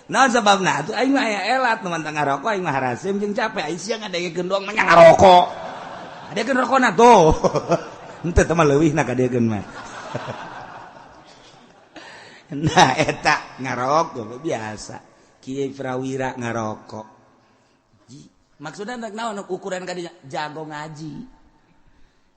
Speaker 2: naon sababna atuh aing mah aya elat nu mantang ngarokok aing mah haraseum jeung capek aing sia ngadengekeun doang mah ngarokok adekeun rokona tuh henteu teh mah leuwihna kadekeun mah. Nah eta ngarokok biasa Kiai Prawira ngarokok
Speaker 1: maksudnya naon ukuran kadinya jago ngaji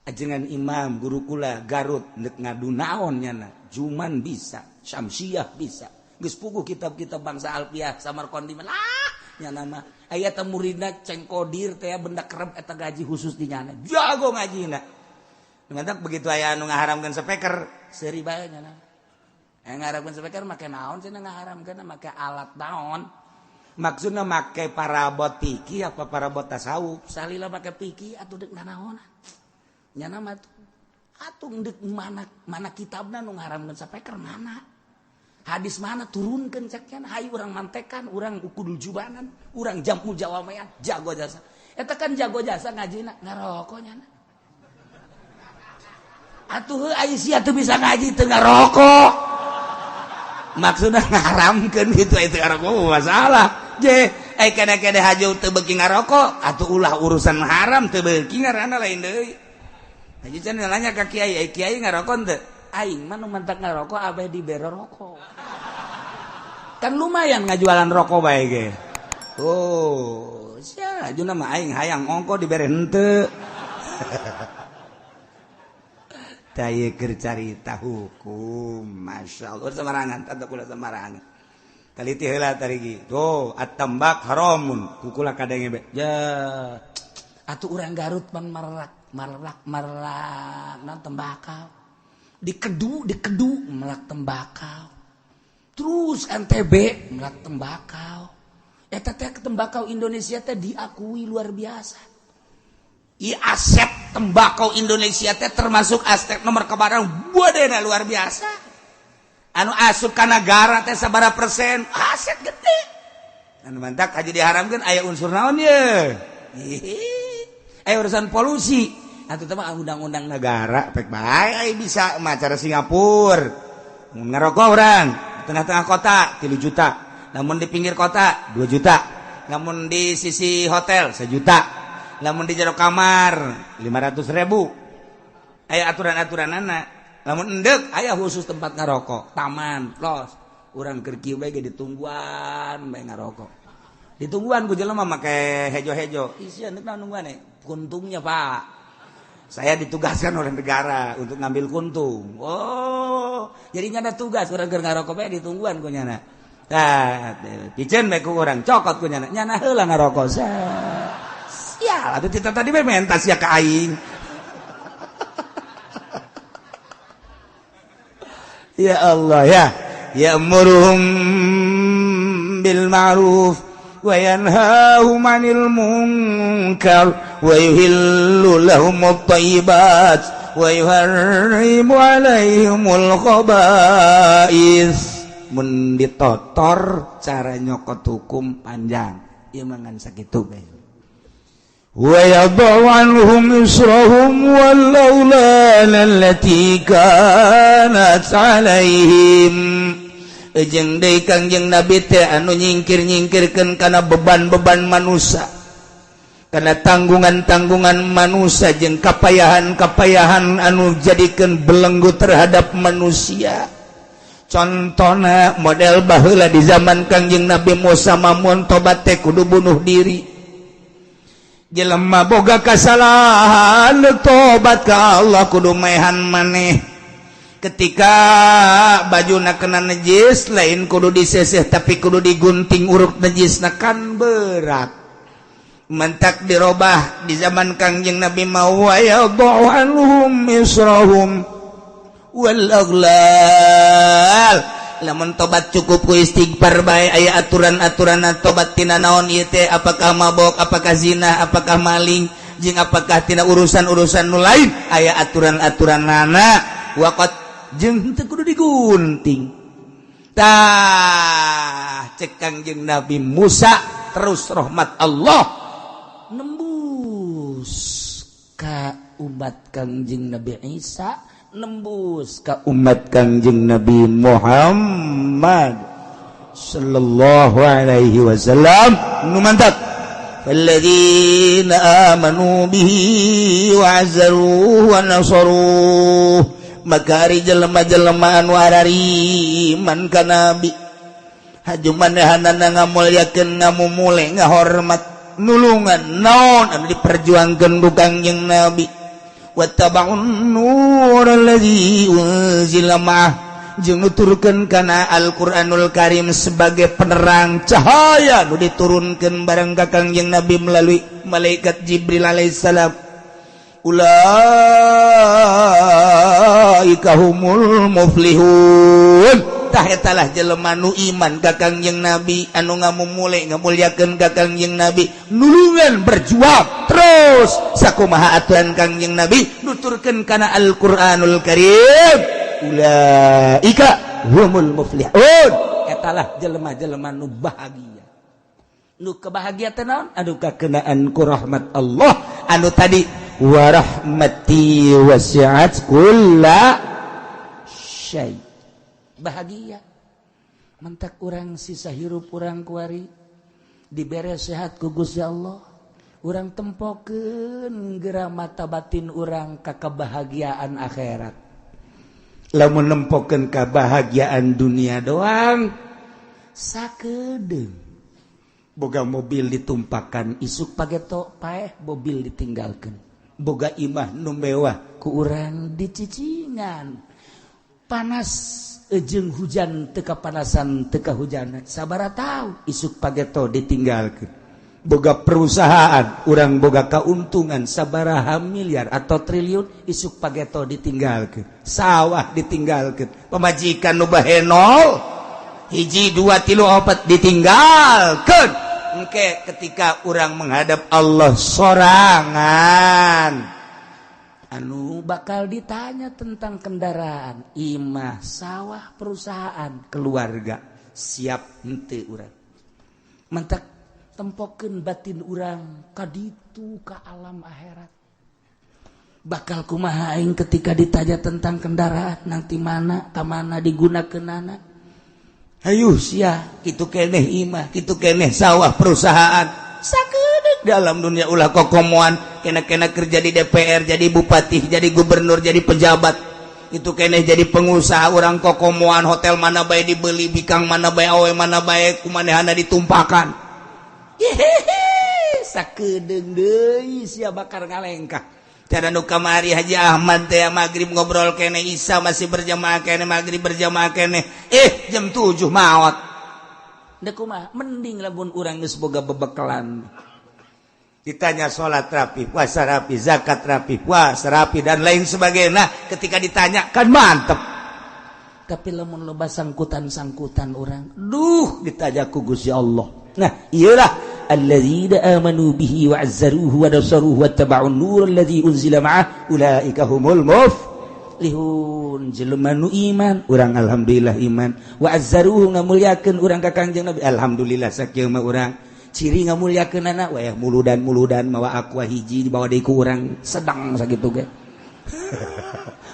Speaker 2: ajengan imam guru kula Garut nek ngadu naon nyana Juman bisa Syamsiah bisa geus puguh kitab-kitab
Speaker 1: bangsa Alfiah Samarkandi mah lah nyana mah aya teh muridna Cengkodir teh benda kerep eta gaji khusus di nyana
Speaker 2: jago ngajina mantap begitu aya anu ngaharamkeun speaker
Speaker 1: seuri bae nyana ngaharamkeun speaker make naon cenah ngaharamkeun make alat naon
Speaker 2: maksudna make parabot fikih apa parabot tasawuf
Speaker 1: salila make fikih atuh deuk nanaonan nyana mah Atuh deuk mana mana kitabna nu ngaharamkeun sapeker, mana hadis, mana turunkeun cek cenah. Hayu urang mantekan, urang ukudul jubanan, urang jamu jawamean, jago jasa. Eta kan jago jasa ngajina ngarokok nyana. Atuh heuh, ai sia teu bisa ngaji teu ngarokok, maksudna ngaharamkeun gitu itu ngarokok masalah je. Ai kene-kene haju teu beuki ngarokok, atuh ulah urusan haram teu beuki ngaranna lain deui. Haji can nanya ka kiai, ai kiai ngarokok teu? Aing mah nu mantak ngarokok abeh dibere rokok. Kan lumayan ngajualan rokok bae ge. Oh, sia hajuna mah aing hayang ongko dibere henteu. Tah ieu keur carita hukum, masyaallah sembarangan, tanda kula sembarangan. Taliti heula tarigi. Tuh, at-tambak haramun. Kukula kadenge be. Ya. Atuh urang Garut pan marak marak marak non tembakau. Dikedu dikedu melak tembakau. Terus NTB melak tembakau. Eta teh tembakau Indonesia teh diakui luar biasa. I aset tembakau Indonesia teh termasuk aset nomor kebarang bodena luar biasa. Anu asup ka nagara teh sabaraha persen, aset gede. Anu mantak haji diharamkeun aya unsur naon ye? Aya urusan polusi. Atuh teh mah undang-undang negara pek bae ai bisa macara Singapura. Mun ngarokok urang di tengah-tengah kota 3 juta. Namun di pinggir kota 2 juta. Namun di sisi hotel 1 juta. Lamun di jero kamar 500.000. Aya aturan-aturan anak. Lamun endek aya khusus tempat ngarokok, taman, los. Urang keur kieu bae ge ditungguan bae ngarokok. Ditungguan ku jelema make hejo-hejo. Isi endek naon nungguan e? Kuntungnya, Pak. Saya ditugaskan oleh negara untuk ngambil kuntung. Oh, jadi nyana tugas urang keur ngarokok bae ditungguan ku nyana. Tah, piceun bae ku urang, cokot ku nyana. Nyana heula ngarokok. Sial, atuh cita tadi bae menta sia ka aing. Ya Allah ya. Ya'muruhum bil ma'ruf wa yanhahum 'anil munkar wa yuhillu lahumut thayyibat wa yuharrimu 'alaihimul khaba'is. Mun ditotor cara nyokot hukum panjang. Ieu mah ngan sakitu bae. Wa yadh'u 'anhum israhum wal awlal allati kanat 'alaihim. Jeung deui Kangjeng Nabi teh anu nyingkir-nyingkirkeun kana beban-beban manusia, kana tanggungan-tanggungan manusia jeung kapayahan-kapayahan anu jadikeun belenggu terhadap manusia. Contona model baheula di zaman Kangjeng Nabi Musa mamun tobat teh kudu bunuh diri. Jelema boga kasalahan tobat ka Allah kudu maehan maneh. Ketika bajuna kena najis lain kudu diseseh tapi kudu digunting uruk najisna, kan berat. Mentak dirobah di zaman Kangjeng Nabi mau wa yadh'u anhum israhum wal aghlal. Lamun tobat cukup ku istighfar bae, aya aturan-aturan tobat tina naon ieu teh, apakah mabok, apakah zina, apakah maling, jeung apakah tina urusan-urusan nu lain, aya aturan-aturanana. Waqat jeung teu kudu digunting. Tah cek Kangjeng Nabi Musa terus rahmat Allah nembus ka umat Kangjeng Nabi Isa, nembus ka umat Kangjeng Nabi Muhammad sallallahu alaihi wasallam. Nu mantap alladzina amanu bihi wa azzaruhu wa nasaruhu. Maka ari jelema-jelema anu arariman ka nabi haju manehanana ngamulyakeun, ngamumule, ngahormat, nulungan naon anu diperjuangkeun ku Kangjeng Nabi. Wattaba'un nur allazi unzila ma'ah, jeung nuturkeun kana Al-Qur'anul Karim sebagai penerang cahaya nu diturunkeun bareng ka Kangjeng Nabi melalui malaikat Jibril alaihissalam. Ulaika humul muflihun. Tah eta lah jelema nu iman ka Kangjeng Nabi, anu ngamumule ngamulyakeun ka Kangjeng Nabi, nulungan berjuang
Speaker 2: Terus sakumaha aturan Kangjeng Nabi nuturkeun kana Al-Qur'anul Karim, ulaika humul muflihun, etalah jelema-jelema nu bahagia. Nu kebahagia teh naon? Anu kakenaan ku rahmat Allah anu tadi, wa rahmati wasi'at kulla syai.
Speaker 1: Bahagia mentak urang sisa hirup urang kuari dibere sehat ku Gusti Allah, urang tempokeun geura mata batin urang ka kebahagiaan akhirat.
Speaker 2: Lamun nempokeun kebahagiaan dunia doang
Speaker 1: sakedeung,
Speaker 2: boga mobil ditumpakan,
Speaker 1: isuk pageto paeh mobil ditinggalkeun,
Speaker 2: boga imah nu mewah
Speaker 1: ku urang dicicingan, panas jeung hujan teu kapanasan teu kahujanan, sabaraha taun
Speaker 2: isuk pageto ditinggalkeun, boga perusahaan urang boga keuntungan sabaraha miliar
Speaker 1: atau triliun, isuk pageto
Speaker 2: ditinggalkeun, sawah ditinggalkeun, pamajikan nu bahenol 1, 2, 3, 4 ditinggalkeun. Engke ketika urang menghadap Allah sorangan
Speaker 1: anu bakal ditanya tentang kendaraan, imah, sawah, perusahaan,
Speaker 2: keluarga, siap henteu urang?
Speaker 1: Mentak tempokeun batin urang kaditu ka alam akhirat. Bakal kumaha aing ketika ditanya tentang kendaraan, nanti mana, ka mana digunakeunana?
Speaker 2: Hayu sia, kitu keneh imah, kitu keneh sawah, perusahaan, sakedeung dalam dunia ulah kokomoan, kena-kena kerja di DPR, jadi bupati, jadi gubernur, jadi pejabat, itu keneh jadi pengusaha, orang kokomoan, hotel mana bae dibeli, bikang mana bae, awe mana bae, kumanehana ditumpakan.
Speaker 1: Hehehe, sakedeung deui sia bakal ngalengkah.
Speaker 2: Cara nu kamari Haji Ahmad teh maghrib ngobrol kene, Isa masih berjamaah kene, maghrib berjamaah kene, jam 7 maot.
Speaker 1: Dek kumaha? Mending lamun urang geus boga bebekalan.
Speaker 2: Ditanya sholat rapi, puasa rapi, zakat rapi, puasa rapi, dan lain sebagainya. Nah, ketika ditanya kan mantep.
Speaker 1: Tapi lamun loba sangkutan-sangkutan urang,
Speaker 2: duh ditanya ku Gusti Allah. Nah, iyalah
Speaker 1: alladzina amanu bihi wa azzaruhu wa nasaruhu wattaba'un nur alladzi unzila ma'ah
Speaker 2: ulaika humul muflihun.
Speaker 1: Jelema nu iman,
Speaker 2: urang alhamdulillah iman,
Speaker 1: wa azzaruhu ngamulyakeun urang ka Kangjeng Nabi,
Speaker 2: alhamdulillah sakieu mah urang
Speaker 1: ciri ngamulyakeunana
Speaker 2: wayah muludan-muludan mawa aqua hiji dibawa deui ku urang
Speaker 1: sedang sakitu ge.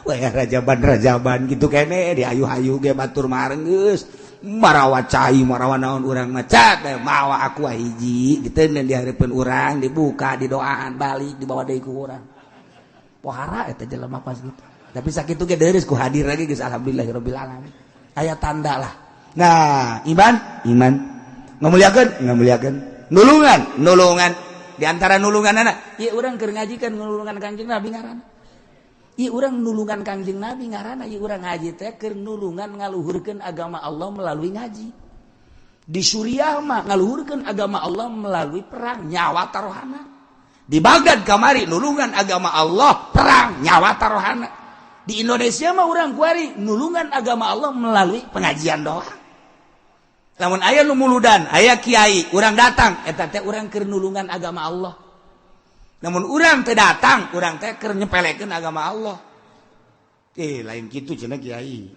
Speaker 2: Wayah rajaban-rajaban gitu kene diayu-ayu ge batur mareng geus marawa cai marawa naon urang mah cat mawa aqua hiji diteundeun di hareupeun urang dibuka
Speaker 1: didoaan balik dibawa deui ku urang. Pohara eta jelema pas gitu. Tapi sakitu ge deureus ku hadir lagi geus alhamdulillahirabbil alamin. Aya tanda lah.
Speaker 2: Nah, iman iman ngamuliakeun ngamuliakeun, nulungan nulungan, di antara nulungan anak
Speaker 1: ieu urang keur ngaji kan nulungan Kangjeng Nabi ngaranna. Ieu urang nulungan Kangjeng Nabi ngaranna, ieu urang ngaji teh keur nulungan ngaluhurkeun agama Allah melalui ngaji. Di Suriah mah ngaluhurkeun agama Allah melalui perang nyawa taruhana.
Speaker 2: Di Baghdad kamari nulungan agama Allah perang nyawa taruhana.
Speaker 1: Di Indonesia mah urang kuari nulungan agama Allah melalui pengajian doang.
Speaker 2: Lamun aya nu muludan, aya kiai, urang datang,
Speaker 1: eta teh urang keur nulungan agama Allah.
Speaker 2: Namun urang teu datang, urang teh keur nyepelekeun agama Allah. Lain kitu cenah kiai.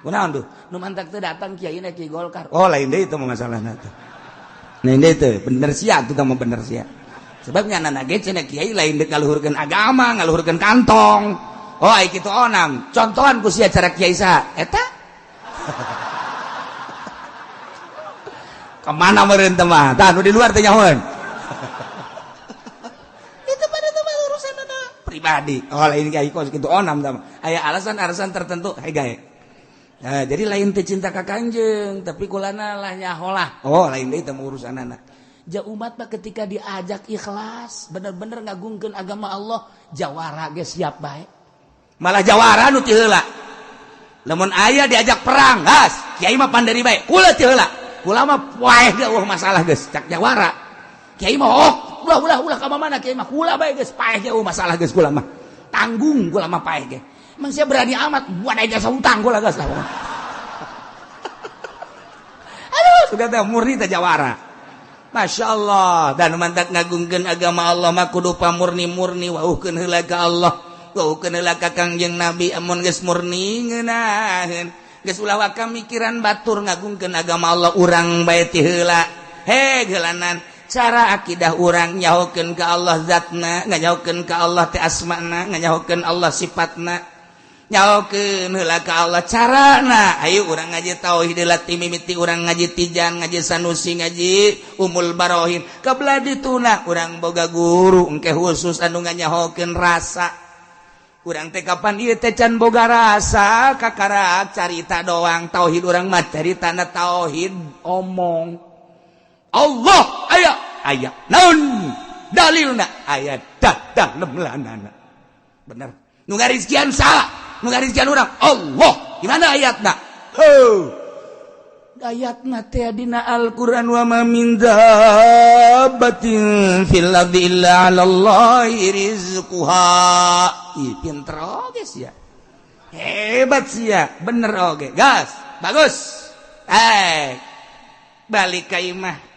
Speaker 1: Kunaon tuh? Nu mantak teu datang kiai na kiai Golkar.
Speaker 2: Oh, lain deui itu mah masalahna teh. Lain deui teh, bener sia tuh mah bener sia. Sebab nyanana ge cenah kiai lain deuk ngaluhurkeun agama, ngaluhurkeun kantong. Oh, ai kitu onam. Contohan ku sia cara kiai saha? Eta. Kemana meureun teh mah? Tah nu di luar teh nyahoeun. Itu pada teh mah urusan pribadi. Oh, lain kiai kos kitu onam tah mah. Aya alasan-alasan tertentu hei gae. Nah, jadi lain teh cinta ka Kangjeng, tapi kulana lah nyaholah. Oh, lain deui teh urusanana.
Speaker 1: Ja umat mah ketika diajak ikhlas, bener-bener ngagungkeun agama Allah, jawara ge siap bae.
Speaker 2: Malah jawara nu ti heula. Lamun aya diajak perang, gas, kiai mah panderi bae. Kula ti heula. Kula mah poeh ge eueuh masalah geus, cak jawara. Kiai mah oh, ulah ulah ulah ka mana kiai mah kula bae geus paeh ge eueuh masalah geus kula mah. Tanggung kula mah paeh ge. Emang sia berani amat buat aja hutang kula geus lah. Aduh, sudah teh murni teh jawara. Masya Allah dan mantak ngagungkeun agama Allah mah kudu pamurni-murni wauhkeun heula ka Allah wauhkeun heula ka Kangjeng Nabi amun geus murni ngeunaheun geus ulah waka mikiran batur ngagungkeun agama Allah urang bae ti heula he geulanan cara akidah urang nyahokeun ka Allah zatna nganyahokeun ka Allah teh asmana nganyahokeun Allah sifatna nyahokeun heula ka Allah carana ayo urang ngaji tauhid heula ti mimiti urang ngaji Tijan ngaji Sanusi ngaji Umul Barohin kabelah dituna urang boga guru engke khusus anu nganyahokeun rasa urang teh kapan ieu teh can boga rasa kakarak carita doang tauhid urang mah caritana tauhid omong Allah aya aya naon dalilna aya dah dah lemlanana bener nu ngarizkian salah nu ngarizkian urang Allah gimana ayatna heuh ayatna teh dina Al-Qur'an wa ma min dabbatin fil ardi illa 'alallahi rizquha. Ih pinter oge sia hebat sia bener oge gas bagus balik ka imah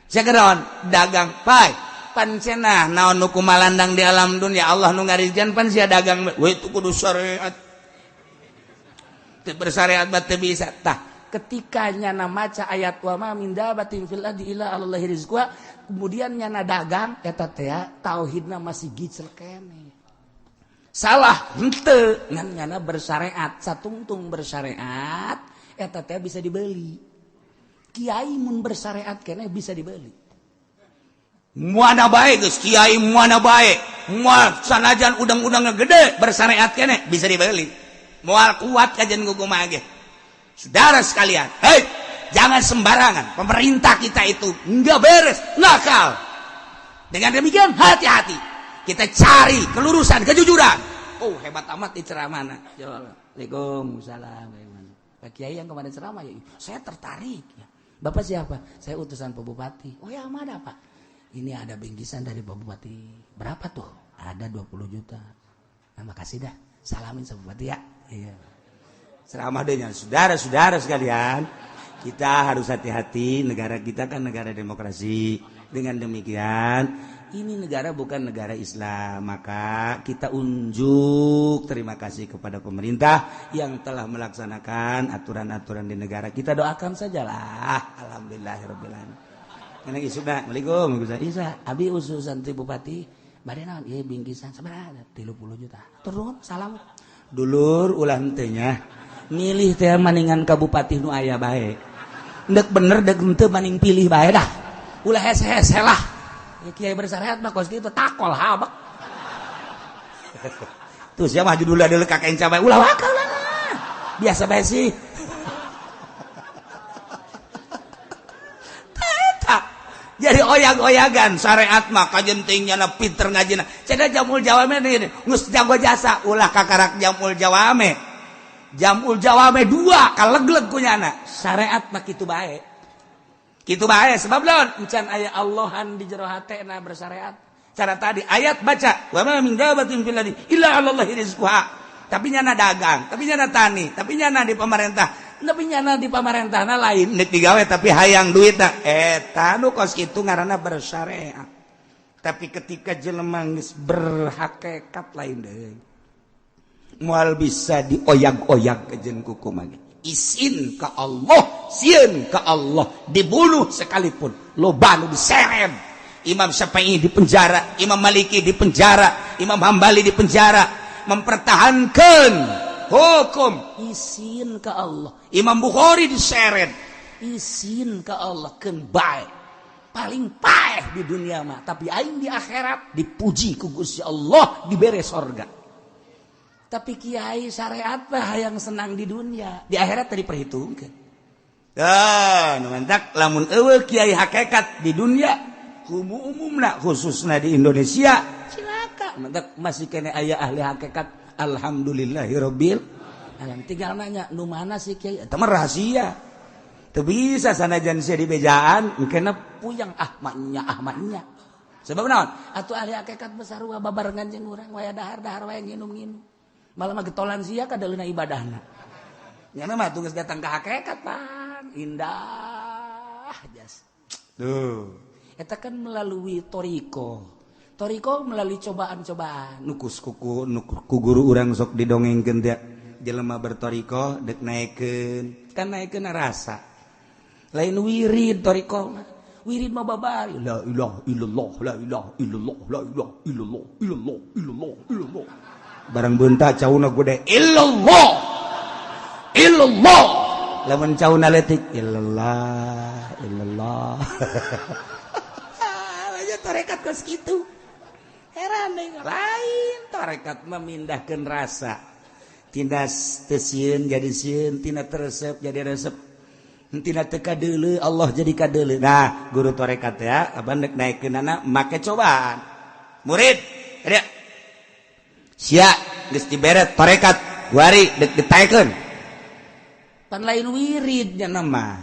Speaker 2: segeron dagang pai pan cenah naon nu kumalandang di alam dunia Allah nu ngarizkian pan sia dagang we itu kudu syariat teu bersyariat mah teu bisa tah ketika nyana maca ayat wa ma min dabatin fil ardi illa 'alallahi rizquha kemudian nyana dagang eta teh tauhidna masih gicel keneh salah henteu ngan nyana bersyariat satungtung bersyariat eta teh bisa dibeli kiai mun bersyariat keneh bisa dibeli mana bae geus kiai mana bae moal sanajan udang-udangna gede bersyariat keneh bisa dibeli moal kuat kajian kumaha ge. Saudara sekalian, hei, jangan sembarangan. Pemerintah kita itu nggak beres, nakal. Dengan demikian hati-hati. Kita cari kelurusan, kejujuran. Oh, hebat amat di ceramahna. Waalaikumsalam. Pak Kiai yang kemarin ceramah ya, saya tertarik. Ya. Bapak siapa? Saya utusan Pak Bupati. Oh ya, mana Pak? Ini ada bingkisan dari Pak Bupati. Berapa tuh? Ada 20 juta. Nah, makasih dah. Salamin sama Bupati ya. Iya. Ceramah deh, saudara-saudara sekalian, kita harus hati-hati. Negara kita kan negara demokrasi. Dengan demikian, ini negara bukan negara Islam, maka kita unjuk terima kasih kepada pemerintah yang telah melaksanakan aturan-aturan di negara. Kita doakan sajalah. Alhamdulillahirabbil alamin. Kana isukna, Assalamualaikum. Isa, abi ususan ti bupati, bade naon? Ieu bingkisan sabaraha? 30 juta. Turun, salam. Dulur ulah henteu nya. Milih teh maningan ka bupati nu aya bae. Ndek bener dek henteu maning pilih bae dah. Ulah hese-hese lah. Ya kiai bersyariat mah kos kitu takol habek. Tuh sia mah judulna deuleu ka kenca bae ulah wakal lah. Biasa bae sih. Jadi oyag-oyagan syariat mah kajenting nyana pinter ngajina. Cenah jamul jawame geus jago jasa ulah kakarak jamul jawame. Jamul jawame dua kalegleg ku nyana. Syariat mah kitu bae. Kitu bae sebab lawan encan aya Allahan di jero hatena bersyariat. Cara tadi ayat baca wa ma min dabatin fil ardi illa 'alallahi rizquha. Tapi nyana dagang, tapi nyana tani, tapi nyana di pemerintah. Tapi nyana di pamarentahna lain nek digawe tapi hayang duitna eta nu kos kitu ngaranna bersyariat. Tapi ketika jelema geus berhakikat lain deui. Moal bisa dioyag-oyag kejeun ku kumaha. Isin ka Allah, sieun ka Allah, dibunuh sekalipun loba nu diseret. Imam Syafi'i di penjara, Imam Maliki di penjara, Imam Hambali di penjara, mempertahankan hukum isin ke Allah. Imam Bukhari diseret isin ke Allah keun bae paling paeh di dunia mah, tapi aing di akhirat dipuji ku Gusti Allah dibere sorga. Tapi kiai syariat mah hayang senang di dunia, di akhirat tadi perhitungkeun. Tah nu mantak lamun eueuh kiai hakikat di dunia umumna khususna di Indonesia cilaka. Mantak masih kene aya ahli hakikat. Alhamdulillahirabbil alamin. Tinggal nanya nu mana sih kiai eta mah rahasia. Teu bisa sanajan sia di bejaan engkena puyang ahmaknya ahmaknya. Sebab naon? Atuh ahli hakikat besar wa babarengan jeung urang waya dahar-dahar waya nginum-nginum. Malah mah getolan sia kadaleuna ibadahna. Nyana mah tugas datang ke hakikat pan indah jas. Tuh.
Speaker 1: Eta kan melalui toriko. Toriko melalui cobaan-cobaan.
Speaker 2: Nukus kuku ku guru urang sok didongengkeun teh jelema bertoriko dek naekeun. Kan naekeun rasa.
Speaker 1: Lain wirid toriko mah. Wirid mah babari la ilaha illallah la ilaha illallah la ilaha illallah illallah illallah illallah.
Speaker 2: Barang beunta cauna gede
Speaker 1: illallah illallah.
Speaker 2: Lamun cauna leutik illallah illallah.
Speaker 1: Aja tarekat kos kitu. Heran deh, lain tarekat memindahkeun rasa.
Speaker 2: Tina teu sieun jadi sieun, tina teu resep jadi resep. Tina teu kadeuleu Allah jadi kadeuleu. Nah, guru tarekat ya, abang dek naekeunana make cobaan. Murid, dia sia geus dibere tarekat, kuari dek ditaekeun.
Speaker 1: Pan lain wiridnya
Speaker 2: nama.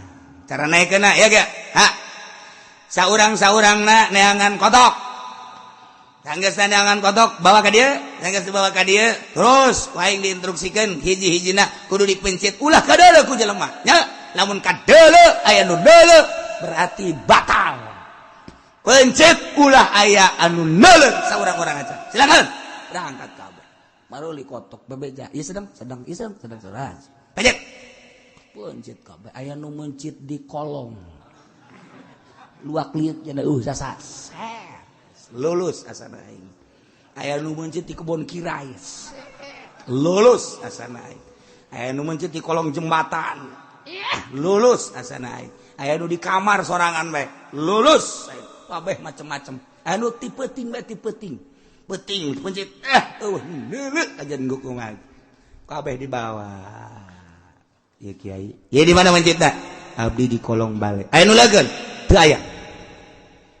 Speaker 2: Cara naekeunna ya ge? Ha. Saurang-saurangna neangan kotok. Sanggeus neangan kotok bawa ka dieu, sanggeus dibawa ka dieu, terus ku aing diinstruksikeun hiji-hijina kudu dipencet ulah kadeuleu ku jelema. Nya, lamun kadeuleu aya nu deuleu
Speaker 1: berarti batal.
Speaker 2: Pencet ulah aya anu neuleu saurang-urang aja. Silakan.
Speaker 1: Berangkat kabeh. Maruli kotok bebeja. Ieu sedang sedang ieu sedang sedang sedang.
Speaker 2: Pencet.
Speaker 1: Pencet kabeh aya nu mencit di kolong. Luak liuk cenah sasa.
Speaker 2: Lulus asana aing. Aya nu mencit di kebon kirai. Lulus asana aing. Aya nu mencit di kolong jembatan. Lulus asana aing. Aya nu di kamar sorangan bae. Lulus.
Speaker 1: Kabeh macem-macem. Aya nu ti peuting bae ti peuting.
Speaker 2: Peuting pencit eueuh neuleuh aja ngukung. Kabeh di bawah. Ieu kiai. Ieu di mana mencitna? Abdi di kolong bale. Aya nu leukeun? Teu aya.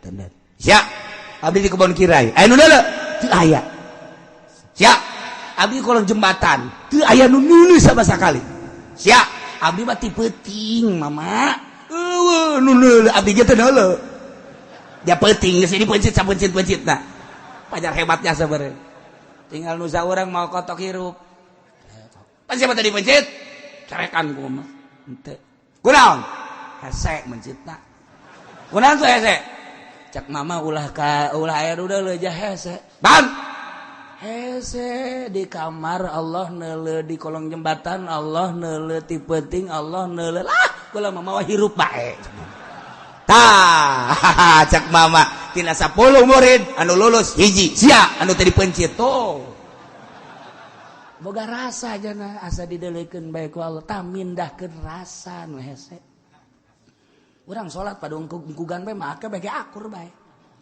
Speaker 2: Tanda. Sia. Abdi di kebon kirai. Aya nu neuleuh?
Speaker 1: Teu aya.
Speaker 2: Sia.
Speaker 1: Abdi di kolong jembatan. Teu aya nu neuleuh sama sakali.
Speaker 2: Sia.
Speaker 1: Abdi mah ti peuting, mama.
Speaker 2: Eueuh nu neuleuh abdi ge teu neuleuh. Dia peuting geus dipencit sapencit-pencitna. Pajar hebatnya sebenarnya.
Speaker 1: Tinggal nu saurang mau kotok hirup.
Speaker 2: Pan siapa tadi pencit?
Speaker 1: Carekan ku mah. Henteu.
Speaker 2: Kunaon?
Speaker 1: Hese mencitna.
Speaker 2: Kunaon tuh hese?
Speaker 1: Cak mama ulah ka ulah aya nu deuleu ja hese.
Speaker 2: Ban.
Speaker 1: Hese di kamar Allah neuleuh, di kolong jembatan Allah neuleuh, ti peuting Allah neuleuh. Lah, kula mah mawa hirup bae.
Speaker 2: Tah, cak mama tina 10 murid anu lulus hiji, sia anu tadi pencit
Speaker 1: tuh. Boga rasa jana asa dideleukeun bae ku Allah, tah mindahkeun rasa nu hese. Urang salat pada ungkugan bae make bae akur bae.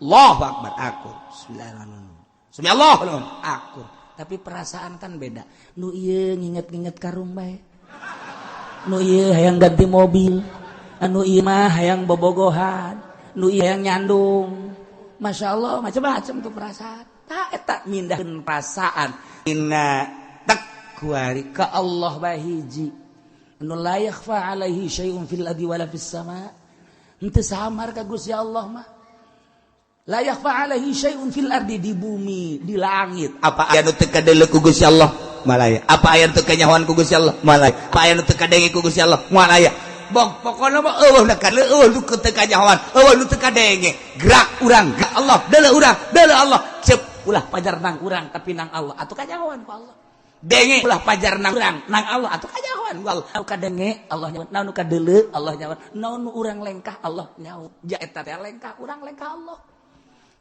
Speaker 2: Allahu akbar akur. Bismillahirrahmanirrahim. Sami Allah
Speaker 1: akur. Tapi perasaan kan beda. Nu ieu nginget-nginget karung bae. Nu ieu hayang ganti mobil. Anu ieu mah hayang bobogohan. Nu ieu hayang nyandung. Masya Allah macam-macam tuh perasaan. Tak eta mindahkeun perasaan.
Speaker 2: Inna kuari
Speaker 1: ka Allah bae hiji. Anu la yakhfa alaihi syai'un fil ardi wala fis sama. Henteu samar ka Gusti Allah mah. La yakhfa alaihi syai'un fil ardi, di bumi, di langit.
Speaker 2: Apa aya nu teu kadeuleu ku Gusti Allah? Malaya. Apa aya nu teu kanyahoan ku Gusti Allah? Malaya. Apa aya nu teu kadenge ku Gusti Allah? Malaya. Bong pokona mah eueuh nu kadeuleu, eueuh nu teu kanyahoan, eueuh nu teu kadenge. Gerak urang, gerak Allah, deuleu urang, deuleu Allah. Cep
Speaker 1: ulah pajar nang urang tapi nang Allah atuh kanyahoan ku Allah. Denge ulah pajar nang urang nang Allah atuh kanyahoan ku Allah. Nu kadenge Allah nyaho, naon nu kadeuleu Allah nyaho, naon nu urang lengkah Allah nyaho. Ja eta teh lengkah urang lengkah Allah.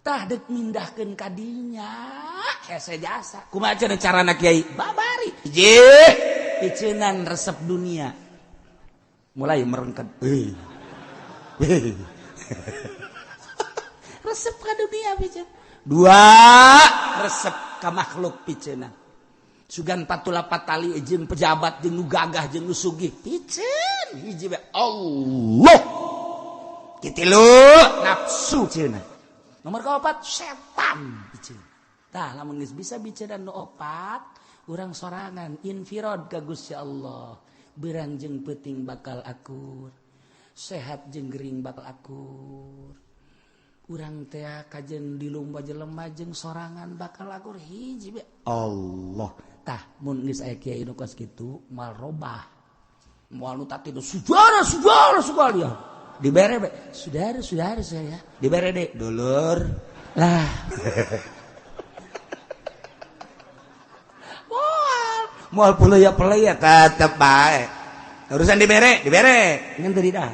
Speaker 1: Tah deuk mindahkeun ka dinya hese jasa.
Speaker 2: Kumaha cenah carana kiai?
Speaker 1: Babari.
Speaker 2: Hiji,
Speaker 1: piceunan resep dunia.
Speaker 2: Mulai merengket.
Speaker 1: Resep ka dunia piceun.
Speaker 2: Dua, resep ka makhluk piceunan.
Speaker 1: Sugan patula patali jeung pejabat jeung nu gagah jeung nu sugih piceun hiji bae Allah.
Speaker 2: Katilu,
Speaker 1: nafsu cenah. Nomor keempat setan piceun. Tah lamun geus bisa biceuna nu opat, urang sorangan infirad ka Gusti Allah. Berang jeung peuting bakal akur, sehat jeung gering bakal akur. Urang teh kajen di lomba jelema jeung sorangan bakal akur hiji bae
Speaker 2: Allah.
Speaker 1: Tah mun geus aya kiai nu kos kitu moal robah. Moal nu tadi sujana sujana sekalian. Dibere be. Saudara-saudara saya dibere deh dulur lah.
Speaker 2: Moal pelaya tetep bae. Urusan dibere, dibere.
Speaker 1: Ngan teu dah.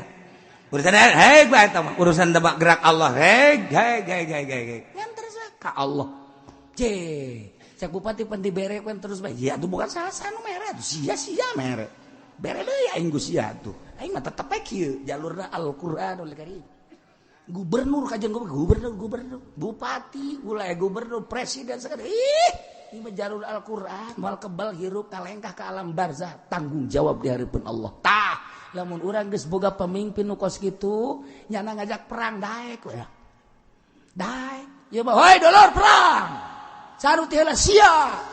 Speaker 2: Urusan hei bae eta mah urusan tebak gerak Allah. Hei hei hei hei hei.
Speaker 1: Ngan terus ka Allah. C, cek bupati pan dibere pan terus bae. Ya tuh bukan sasa nu mere tuh sia-sia mere. Bere deui aing ku sia tuh. Aing mah tetep bae kieu jalurna Al-Qur'anul Karim. Gubernur kajian gubernur, gubernur, bupati, mulai gubernur, presiden segala. Ih, ini mah jalur Al-Qur'an, moal kebal hirup kalengkah ke alam barzah, tanggung jawab di hadapan Allah. Tah, lamun urang geus boga pemimpin nu kos kitu, nyana ngajak perang daek we. Daek. Ieu mah hoi dulur perang. Sarut heula sia.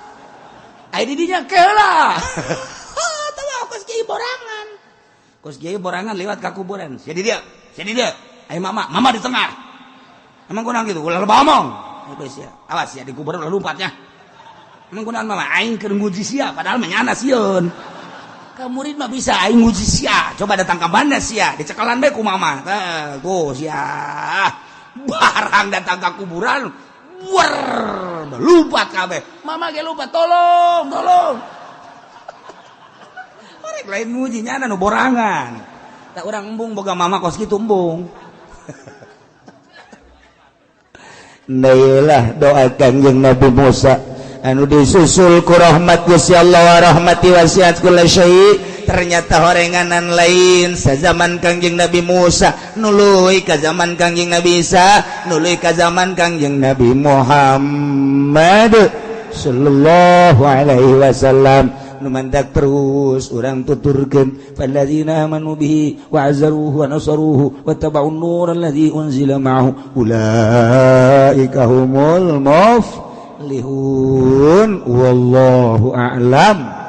Speaker 1: Ai di dinya ke heula. Tah kos kieu borangan.
Speaker 2: Kos kieu borangan lewat ka kuburan. Sia di dieu, sia di dieu. Ayo mama, mama di tengah. Emang kurang gitu, ulah loba omong. Ayo sia. Awas ya di kuburan ulah lompatnya. Emang kurang mama aing keur nguji sia padahal mah nyana sieun. Ka murid mah bisa aing nguji sia. Coba datang ka mana sia, dicekalan bae ku mama. Tah, tuh sia. Barang datang ka kuburan, wer, lompat kabeh.
Speaker 1: Mama ge lompat, tolong, tolong.
Speaker 2: Orek lain nguji nyana nu borangan. Tak urang embung boga mama kos kitu embung.
Speaker 3: Nailah doa Kangjeng Nabi Musa anu disusul ku rahmat Gusti Allah wa rahmati wasiat kulli syai. Ternyata horenganan lain sazaman Kangjeng Nabi Musa nuluy ka zaman Kangjeng Nabi Isa nuluy ka zaman Kangjeng Nabi Muhammad sallallahu alaihi wasallam. Nu mantak terus urang tuturkeun falladzina amanu bihi wa azzaruhu wa nasaruhu wa taba'un nur alladzi unzila ma'ahu ulaika humul muflihun wallahu a'lam.